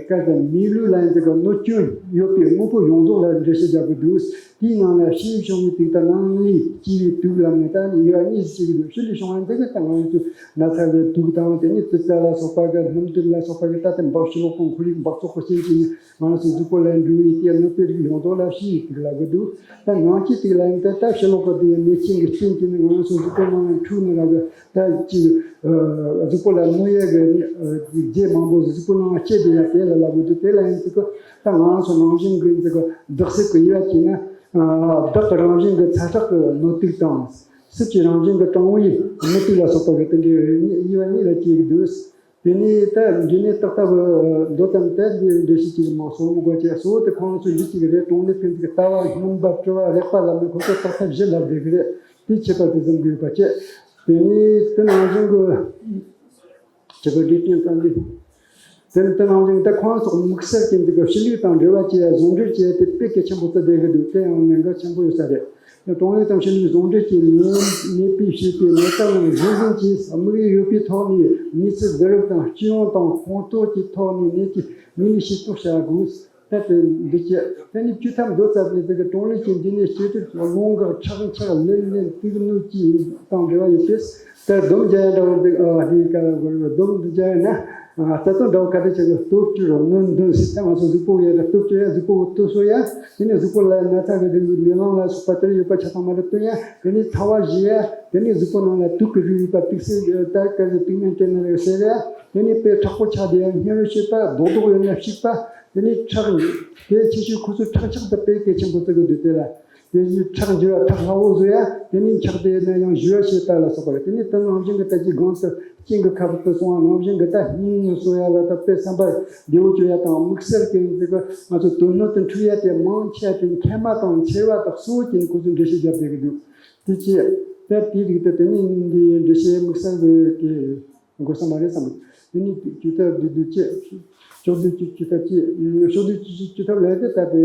སྐབས་དང་མི་ལུས་ལ་ཡིན་ཚེ་གི་གནོད་སྐྱོན་ཡོད་པའི་དངོས་པོ་ཡོངས་རྫོགས་ལ་འགྲེལ་བཤད་རྒྱག་གི་འདུག་དེའི་ནང་ལ་ཕྱིའི་བྱུང་བའི་དུག་དང་ནང་ནས་སྐྱེས་པའི་དུག་ལ་ནི་ད་ནི་དབྱེ་བ་གཉིས་སུ་ཕྱེ་གི་འདུག་ཕྱི་ལས་བྱུང་བ་འདི་གི་ད་ང་ཚོ་ན་ཚ་བའི་དུག་དང་དེ་ནི་ཙི་ཙ་ལ་སོགས་པ་གི་སྣུམ་དུག་ལ་སོགས་པ་གི་ད་དེ་འབག་ཕྱི་ལོགས་ཀྱི་ཁོར་ཡུག་འབག་བཙོག་གི་རྐྱེན་གྱིས་ནི་ང་ཚོ་གཟུགས་པོ་ལ་འགྲོ་བའི་དེ་གནོད་པའི་རིགས་ཡོངས་རྫོགས་ལ་ཕྱིའི་དུག་ལབ་གི་འདུག་ད་ནང་སྐྱེས་དུག་ལ་ཡིན་ད་ད་ཕྱི་ལོགས་ཀྱི་དེ་ནད་རྐྱེན་གྱི་རྐྱེན་གྱིས་ནི་ང་ཚོ་གཟུགས་པོ་ནང་ལ་འཁྲུག་ནི་ལབ་གི་ད་ཅིག་གཟུགས་པོ་ལ་གནོད་ཡས་ཀྱི་རྫས་མང་པོ་གཟུགས་པོ་ནང་སྐྱེས་བསྡད་ཡ་དེ་ལ་ལབ་དགོས་འདུག་དེ་ལ་ཡིན་ཚེ་གི་ད་ང་ཚོ་ནང་བཞིན་གྱི་འདི་གི་བདག་སྲེད་ཀྱི་དབྱེ་བ་བྱས་ན། བདག་གི་རང་བཞིན་གྱི་ཚ་ཁྲག་གི་གནོད་དུག་དང་། སྲིབ་ཀྱི་རང་བཞིན་གྱི་གྲང་བའི་གནོད་དུག་ལ་སོགས་པ་གི་དེ་འདྲའི་དབྱེ་བ་གཉིས་ལ་སྐྱེ་གི་འདུག་དེ་ནས་ད་འབྲས་ནད་ཏག་ཏག་གི་མདོ་ཙམ་དེ་འདི་འགྲེལ་བཤད་ཅིག་མང་སོང་མི་དགོས་ཀྱི་གཙོ་བོ་དེ་ཁོང་ཚོ་འདི་གཅིག་རེད། གྲང་ནད་ཕན་ཚུན་གྱི་ལྟ་བ་སྨན་པ་དྲི་བ་རེག་པ་ལ་ནི་ཁོ་ཚོ་ཏག་ཏག་བཞི་ལབ་བསྡད་གི་རེད། དེ་ཁྱད་པར་དེ་ཙམ་གི་ཡོད་པ་བྱས། དེ་ནས་དེ་ནང་བཞིན་གྱི་བྱེད་པ་འདི་རྐྱེན་ཙམ་གྱིས། དེ་ནི་དེ་ནང་བཞིན་ད་ཁོང་ཚོ་དམིགས་བསལ་གྱི་འདི་ག་ཕྱི་ལུགས་དང་འབྲེལ་བ་བཅས་ཟུང་འབྲེལ་བཅས་ཏེ་དཔེ་གལ་ཆེན་པོ་བརྩི་བསྡད་གི་འདུག་དེ་ཡང་གནད་འགག་ཆེན་པོ་ཡོད་ས་རེད། གྲང་ནད་དང་ཕྱི་ལུགས་ཟུང་འབྲེལ་གྱི་ནད་ནད་པས་བྱས་པའི་ནད་རྟགས་རྣམས་གཞི་འཛིན་གྱིས་དམིགས་ཡུལ་ཡོད་པའི་ཐོག་ནས་གནས་ཚུལ་བསྡུ་རུབ་དང་སྤྱི་ཡོངས་དང་ཁོངས་གཏོགས་ཀྱི་ཐོག་ནས་ནད་ཀྱི་ངོས་ནས་ཤེས་རྟོགས་བྱ་དགོས། ད་དེ་འདི་བྱས་དེ་ནི་བཅོས་ཐབས་མདོ་ཙམ་ནས་དེ་གི་གྲང་ནད་ཀྱི་འབྲས་ནད་སྐྱེ་དུས་རླུང་འགག་ཁྲག་འཁྱག་ལན་ལན་དུག་སྣོད་ཀྱི་དང་འབྲེལ་བ་ཡོད་པས། ད་སྡོམ་རྒྱག་ཡ་འདྲ་བོ་འདི་ཨ་ཧི་ཀ་སྡོམ་འདི་རྒྱག་ཡ་ན་རྩ་དོན་འདྲ་བོ་ག་དེ་བྱས་ཀྱི་སྟོབས་བཅུ་རུ་སྣོད་འདུན་ཟེར། ད་ང་ཚོ་གཟུགས་པོ་ཡ་ད་སྟོབས་བཅུ་ཡ་གཟུགས་པོ་སྟོབས་གསོ་ཡ། དེ་ནས་གཟུགས་པོ་ལ་ན་ཚ་གི་རིགས་ནད་རླངས་ལ་སོགས་པ་དེར་ཡོད་པ་ཆ་ཚང་མ་རུ་བཏོན་ཡ། དེ་ནས་ཚ་བ་གཞི་ཡ། དེ་ནས་གཟུགས་པོ་ནང་ལ་དུག་གི་རིགས་ཡོད་པ་དུག་སེལ་ད་ག་ཚོད་དུག་སྨན་སྤྲད་ན་རེད་ཟེར་ཡ། དེ་ནས་དཔེ་མཁྲེགས་པོ་ཆགས་བསྡད་ཡ་སྙིང་རུས་བྱེད་པ་རྡོག་རྡོག་ཡོད་ན་བཤིག་པ། དེ་ནས་ཁྲག་གལ་ཆེ་ཤོས་ཁོ་ཚོའི་ཁྲག་ཆག་ད་དཔེ་གལ་ཆེན་པོ་བརྩི་གི་འདུག་དེ་ལ། དེ་བཞིན་ཁྲག་འཇུ་བ་ཁྲག་སླ་བོ་བཟོ་ཡ། དེ་ནས་འཁྱག་དེ་ན་ཡང་བཞུ་བ་བྱེད་པ་ལ་སོགས་པ་རེད། དེ་ནས་དེ་ནང་བཞིན་གྱི་ད་ཅི་གོང་དུ་སྐྱེ་འགུལ་ཁ་བུ་དུ་སོང་བ་ནང་བཞིན་གྱི་ད་སྙིང་ངོ་གསོ་ཡ་ལ་ད་དཔེ་བསམ་པ་བདེ་བོ་བཅོས་ཡ་དང་དམིགས་བསལ་གྱི་འཛིན་གྱི་ང་ཚོ་དོན་སྣོད་དུ་འཁྲུག་ཡ་དེ་མང་ཆེ་བ་དེ་མཁལ་མ་དང་མཆེ་བ་དང་སོ་སྐྱེ་ཁོ་ཚོས་འགྲེལ་བཤད་བརྒྱབ་བསྡད་ཀྱི་འདུག་དེ་ཅི་ད་དེའི་རིགས་དེ་དེ་ནས་འདི་འགྲེལ་བཤད་དམིགས་བསལ་གྱི་དགོས་ས་མ་རེད་བསམ་གི། དེ་ནས་བཅོས་ཐབས་བསྡུ་བསྡུ་བཅས། ཕྱོགས་བསྡུས་བཅོས་ཐབས་བཅས། ཕྱོགས་བསྡུས་བཅོས་ཐབས་ལས་དེ་ལྟ་སྟེ་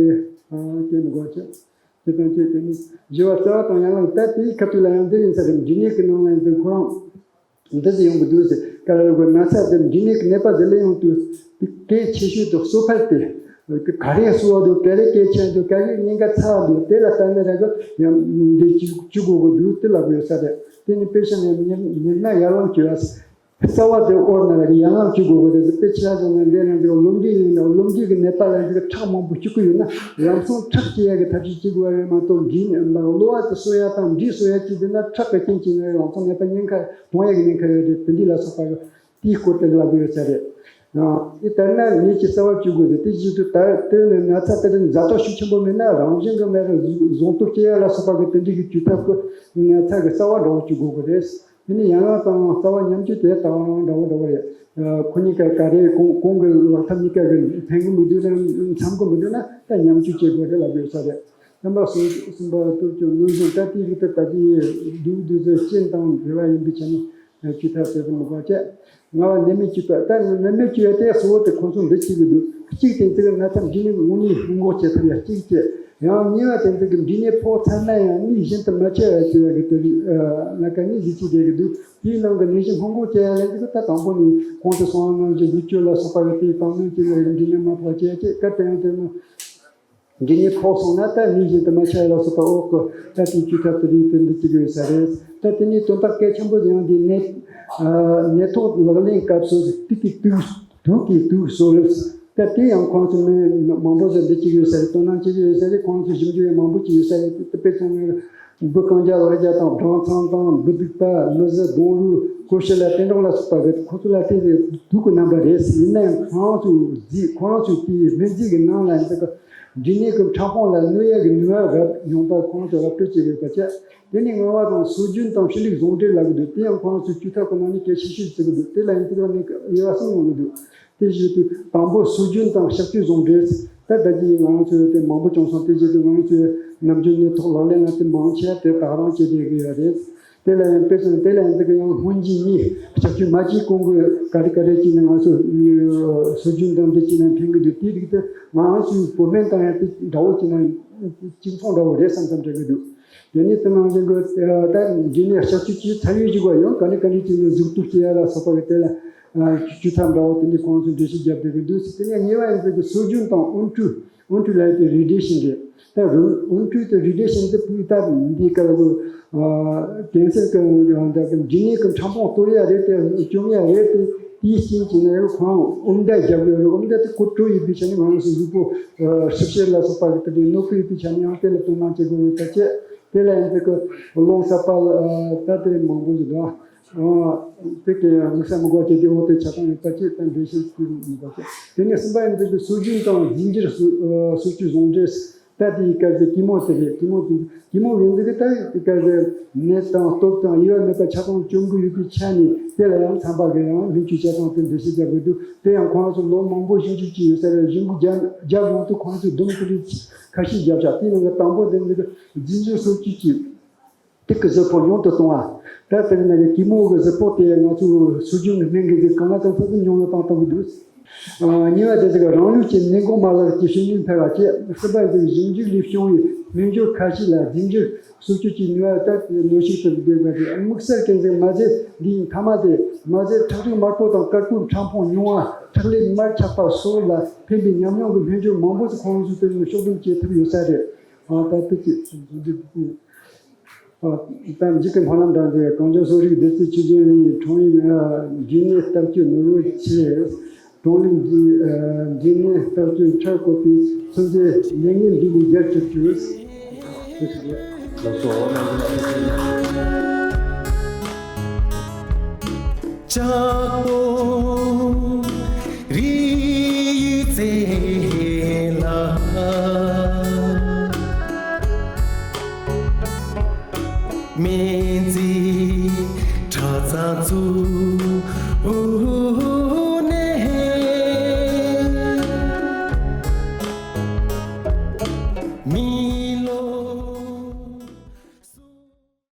སྐྱེ་མི་དགོས་ཀྱི། དེ་དང་བཅས་དེ་ནི་བཞི་བ་རྩ་བ་དང་ཡན་ལག་ད་དེའི་ཁ་ཐུག་ལ་ཡང་འདི་ཡིན་ས་རེད། འབྲས་ནད་ཀྱི་ནང་ལ་ཡང་འདི་ཁོ་རང་འདི་ཟེར་ཡོང་གི་འདུག་ཟེར། ག་ལ་རེ་དགོས་ན་ཚ་དེ་འབྲས་ནད་ཀྱི་ནད་པ་ཟེར་ལེ་ཡོང་དུས་དེ་གལ་ཆེ་ཤོས་དུ་གསོ་ཕལ་ཏེ། ག་རེ་གསོ་བ་འདུག་ག་རེ་གལ་ཆེན་འདུག་ག་རེ་ཉེན་ཁ་ཚ་བ་འདུག་དེ་ལ་ལྟ་ན་ར་གི་ཡང་འདི་བཅུ་བཅུ་དགོས་གི་འདུག་དེ་ལབ་ཡོད་ས་རེད། དེ་ནི་དཔེ་བཤད་ན་ཉེར་ཉེར་ན་ཡར་ལངས་བྱོས་ཡ། རྩ་བ་དེ་དབོར་ན་ར་ཡར་ལངས་བྱེད་དགོས་ཀྱི་རེད་ཟེར། དཔེ་ཆ་ཚང་ནས་འདས་ན་འདི་སློབ་འབྲིང་ཡིན་ན་སློབ་འབྲིང་གི་ནད་པ་ལ་འདི་ཁྲག་མང་པོ་སྐྱུག་གི་ཡོད་ན་ལམ་སང་ཁྲག་སྐྱེ་ཡ་གི་ཐབས་ཤེས་བྱེད་དགོས་པ་རེད་མ་གཏོགས་འབྲས་གློ་བ་དེ་གསོ་ཡ་དང་འབྲས་གསོ་ཡ་གཅིག་བསྡད་ན་ཁྲག་གི་རྐྱེན་གྱིས་ནི་ལམ་སང་ནད་པ་ཉེན་ཁ་གྲོངས་ཡ་གི་ཉེན་ཁ་ཡོད་རེད། དེ་འདྲ་ལ་སོགས་པ་དེའི་སྐོར་དེ་ལབ་ཡོད་ས་རེད། ཡང་དེ་ལྟར་ན་ནད་ཀྱི་རྩ་བ་བཅོས་དགོས་ཟེར། དེ་བཞིན་དུ་ད་དེ་ནི་ན་ཚ་དེ་ལ་འཛའ་ཐོག་ཤུགས་ཆེན་པོ་མེད་ན་རང་བཞིན་གྱི་མེད་པར་གཟུང་སྟོབས་སྐྱེ་ཡ་ལ་སོགས་པ་གི་དེ་འདྲ་གི་བཅོས་ཐབས་ཀྱིས་ན་ཚ་གི་རྩ་བ་འདྲ་བོ་བཅོས་དགོས་ཀྱི་རེད། དེ་ནས་ཡན་ལག་དང་རྩ་བ་མཉམ་བཅོས་དེ་ལྟ་བུའང་འདྲ་བོ་འདྲ་བོ་རེད། ཁོ་གཉིས་ཀ་ག་རེ་གོང་གོང་གི་ལག་ཐབས་གཉིས་ཀ་གི་ཕན་གི་མི་འདུག་ན་འཚམ་གི་མི་འདུག་ན་ད་མཉམ་བཅོས་བྱེད་དགོས་རེད་ལབ་ཡོད་ས་རེད། རྣམ་པ་གསུམ་གསུམ་པ་སྟོབས་ཀྱི་ངོས་འཛིན་ད་ལྟའི་རིགས་དེ་ད་ཅི་སྡུག་སྡུག་ཚོད་རྐྱེན་དང་འབྲེལ་བ་ཡིན་པའི་ཆ་ནས་བཅོས་ཐབས་བྱེད་དུ་མི་དགོས་བྱས། ལྔ་བ་ནད་མེད་བཅོས་པ། ད་ནད་མེད་བཅོས་ཡ་དེ་གཙོ་བོ་དེ་ཁོང་ཚོ་འདི་གཅིག་གི་འདུག་གཅིག་དེ་ཚོ་གི་ན་ཚ་འབྲས་ནད་དངོས་གནས་སྔོན་འགོག་བྱེད་ཐུབ་ཡ་གཅིག་བྱས། ཡང་གཉིས་པ་དེ་ཚོ་གི་འབྲས་ནད་ཕོག་ཚར་ན་ཡང་གནས་གཞན་དུ་མ་ཁྱབ་ཡ་བྱེད་ཡ་གི་དེ་རིགས་ལ་ཀ་གཉིས་གཟིགས་ཀྱི་བསྡད་གི་འདུག་དེའི་ནང་གི་ནད་གཞི་སྔོན་འགོག་བྱེད་ཡ་ལས་ཚོ་ད་དང་པོ་ནས་གོང་དུ་སོང་བ་ནང་བཞིན་ཡིད་སྤྱོད་ལ་སོགས་པ་གི་དེའི་བཏང་སྙོམས་ཀྱི་ལས་འབྲས་ནད་མ་ཕོག་བྱེད་ཡ་བྱེད་སྐབས་དེ་ཡང་དེ་ནི། འདི་ནས་ཕོག་སོང་ན་ད་ནུས་བཞིན་དུ་མ་ཆགས་ལ་སོགས་པ་འོག་གི་ད་དེ་བཅོས་ཐབས་དེ་རིགས་དེ་འདི་གཅིག་ཡོད་ས་རེད། ད་དེ་ནས་དོན་དག་གལ་ཆེན་པོ་ཡང་འདི་ནད་ནད་ཐོག་ལག་ལེན་སྐབས་སུ་དུག་གི་དུག་དུག་གི་དུག་གསོ་རིགས་ད་དེ་ཡང་ཁོང་ཚོ་མི་མང་པོ་ཟེར་འདི་གཅིག་ཡོད་ས་རེད། དོ་སྣང་བྱེད་ཀྱི་ཡོད་ས་རེད། ཁོང་ཚོ་ཞིབ་འཇུག་ཡང་མང་པོ་ཅིག་ཡོད་ས་རེད། དེ་དཔེ་མཚོན་ན་ འབུ་རྐང་རྒྱག་ལག་རྒྱག་དང་སྦྲང་ཚང་དང་འབུ་སྡུག་པ་མི་བཟི་སྡོང་རུས་ཀོ་ཤི་ལ་ཏེ་འབྲོང་ལ་སོགས་པ་གི་ཁོ་ཚོ་ལ་དེ་དུག་གི་རྣམ་པ་རེད། ཡིན་ན་ཡང་ཁོ་རང་ཚོའི་རྫས་ཁོ་རང་ཚོའི་དེའི་སྨན་རྫས་ཀྱི་ནང་ལ་ཡང་དེ་གི་འབྲས་ནད་ཀྱི་ཕྲ་ཕུང་ལ་གནོད་ཡག་གི་ནུས་པ་རབ་ཡོང་པ་ཁོ་རང་ཚོ་ར་སྤྲོད་བྱེད་དགོས་པ་བྱས། དེ་ནས་ལྔ་པ་དང་སྲོལ་རྒྱུན་དང་ཕྱི་ལུགས་ཟུང་འབྲེལ་ལབ་ཀྱི་འདུག་དེ་ཡང་ཁོ་རང་ཚོའི་བཅོས་ཐབས་ཀྱི་ནང་ནས་གལ་ཆེ་ཤོས་བརྩི་གི་འདུག་དེ་ལ་ཡང་དེ་ག་ནས་དབྱེ་བ་གསུམ་ཡོང་གི་འདུག་དེ་བཞིན་དུ་དང་པོ་སྲོལ་རྒྱུན་དང་གཤག་བཅོས་ཟུང་འབྲེལ། ད་ལྟ་ཅི་ང་རང་ཚོའི་དེ་མང་པོ་བྱུང་སོང་། དེ་བཞིན་དུ་ང་རང་ཚོའི་ནམ་རྒྱུན་གནས་ཐོག་ལག་ལེན་ལ་དེ་མང་ཆེ་དེ་དག་རང་བྱེད་བསྡད་ཀྱི་ཡོད་རེད། དེ་ལ་ཡང་དཔེ་མཚོན་དེ་ལ་ཡང་འདི་ག་ཡང་སྔོན་གྱི་གཉིས་གཤག་བཅོས་མ་བྱས་གོང་གི་ག་རེ་ག་རེ་བྱས་ནས་ང་ཚོ་སྲོལ་རྒྱུན་དང་འདི་བྱས་ནས་ཕན་གྱི་འདུག་དེའི་རིགས་དེ་ང་རང་ཚོའི་བོད་སྨན་དང་ཡང་དེ་འདྲ་བོ་བྱས་ན་གཅིག་མཚུངས་འདྲ་བོ་རེད་བསམ་བསམ་དྲན་གྱི་འདུག་དེ་ནས་དེ་ནང་བཞིན་གྱི་ད་འདི་ནས་གཤག་བཅོས་ཀྱི་ཚ་བའི་བཞི་བ་ཡང་ག་ནས་ག་ནས་བྱས་ནས་གཟུགས་གཏུབ་བྱེད་ཡ་ལ་སོགས་པ་གི་དེ་ལ་བཅོས་ཐབས་འདྲ་བོ་དེ་འདྲའི་ཁོང་ཚོས་འགྲེལ་བཤད་བརྒྱབ་བསྡད་ཀྱི་འདུག་དེ་ནས་གཉིས་པ་ཡིན་ཚད་ཀྱི་སྲོལ་རྒྱུན་དང་ཨོམ་འཕྲུལ། ཨོམ་འཕྲུལ་ལ་ཡོད་པའི་རེ་ཌི་ཨེ་ཤན་རེད། ད་རུ་ཨོམ་འཕྲུལ་དེ་རེ་ཌི་ཨེ་ཤན་དེ་སྤུས་དག་འདི་ག་ལ་གོ་ཀན་སར་གི་འདྲ་གི་འབྲས་ནད་ཀྱི་ཕྲ་ཕུང་གཏོར་ཡ་རེད་དེ་བཅོམ་ཡ་རེད་དེ། དེའི་རྐྱེན་གྱིས་ནས་ཁོང་ཨོམ་མདའ་རྒྱབ་ཡོད་རེད། ཨོམ་མདའ་དེ་ཁོ་དཀྲོལ་ཡོད་པའི་ཆ་ནས་ང་རང་ཚོ་གཟུགས་པོ་ཧྲིབ་བཤེར་ལ་སོགས་པ་གི་དེ་འདྲའི་གནོད་ཀྱི་ཡོད་པའི་ཆ་ནས་ཡང་དེ་ལ་དོ་སྣང་བྱེད་དགོས་པའི་ཐག་བཅད། དེ་ལ་ཡང་དེ་གི་རླུང་གསར་པ་ད་དེ་མང་པོ་ཞིག་འདུག་དེ་གི་དམིགས་བསལ་མི་དགོས་ཀྱི་དེ་འོག་ཏུ་ཆ་ཚང་ཡོད་པ་ཅིག་དང་འགྲེལ་བཤད་ཅིག་མི་དགོས་ཀྱི། དེ་ནས་གསུམ་པ་ཡིན་དུས་སྲོལ་རྒྱུན་དང་རྫས་འགྱུར་སྲོལ་སྲོལ་རྒྱུན་ཟུང་འབྲེལ། ད་དེའི་སྐབས་ཀྱི་གི་མོ་དེ་རེད། གི་མོ་དེ་གི་མོ་ཡིན་དུས་ད་དེའི་སྐབས་ཀྱི་ནད་དང་སྟོབས་དང་དབྱེ་བ་མེད་པ་ཆ་ཚང་བཅོམ་གི་ཡོད་པའི་ཆ་ནས་དེ་ལ་ཡང་ཚན་པ་གི་ཡང་སྨན་བཅོས་ཆ་ཚང་དེ་འགྲེལ་བཤད་རྒྱག་དགོས་འདུག་དེ་ཡང་ཁོང་ཚོ་ལོ་མང་པོ་ཞིབ་འཇུག་བྱས་ཡོད་ས་རེད། ཞིབ་འཇུག་རྒྱབ་རྒྱབ་ཡོང་དུས་ཁོང་ཚོས་སྡོམ་ཁུལ་ཁ་ཤས་བརྒྱབ་བཞག་དེའི་ནང་གི་དང་པོ་དེ་འདི་གི་རྫས་འགྱུར་སྲོལ་རྒྱུན་གྱི། དེ་གི་གཟུགས་པོ་ཉུང་དུ་གཏོང་བ། ད་དེ་ནས་གི་གི་མོ་གི་གཟུགས་པོ་དེ་ང་ཚོའི་སྲོལ་རྒྱུན་གྱི་སྨན་གྱི་གི་གང་ལ་ཙམ་ཙམ་ཉུང་རུ་བཏང་གཏོང་གི་འདུག་ཨ། གཉིས་པ་དེ་ཚོ་གི་རང་ལུས་ཀྱི་ནད་འགོག་མ་ལག་གི་ཤེས་ཡོན་འཕེལ་བ་བཅས། གསུམ་པ་དེ་ཞིབ་འཇུག་ལས་བྱུང་བའི་སྨན་སྦྱོར་ཁ་ཤས་ལ་རྫས་འགྱུར་སྲོལ་རྒྱུན་གྱི་ནུས་པ་ལྟར་གནོད་ཤུགས་སུ་འདོད་པ་དེ། དམིགས་བསལ་གྱི་འཛིན་མ་རྫས་འདིའི་མཐའ་མ་དེ་མ་རྫས་ཁྲག་རིལ་དམར་པོ་དང་དཀར་པོའི་ཕྲ་ཕུང་ཉུང་བ། ཁྲག་ལས་མར་ཆག་པ་སོགས་ལ་ཕན་པའི་ཉམས་མྱོང་གི་སྨན་སྦྱོར་མང་པོ་ཞིག་ཁོང་ཚོས་དེ་ནས་ཕྱོགས་སྒྲིག་བྱེད་ཐུབ་ཡོད་ས་རེད། ཨ། ད་དེ་ཅི། ཨ། ད་འཇིག་གི་སྨོན་ལམ་འདྲ་འདི་གངས་ལྗོངས་གསོ་རིག་སྡེ་ཚན་ཆུ་ཆེན་གླིང་ཁྲོམ་ཡིག་འབྲས་ནད་བརྟག་བཅོས་ནོར་བུ་ཆེ། གྲོང་གླིང་འབྲས་ནད་བརྟག་བཅོས་འཕྲལ་བཀོད་པའི་ཚོད་འཛིན་ལས་ངན་འདི་ལས་རྒྱལ་གྱུར་ཅིག་ལགས་སོ། ལྕགས་པོ་རི་ཡི་རྩེ་ལ། སྨན་རྩིས་གྲྭ་ཚང་བཙུགས།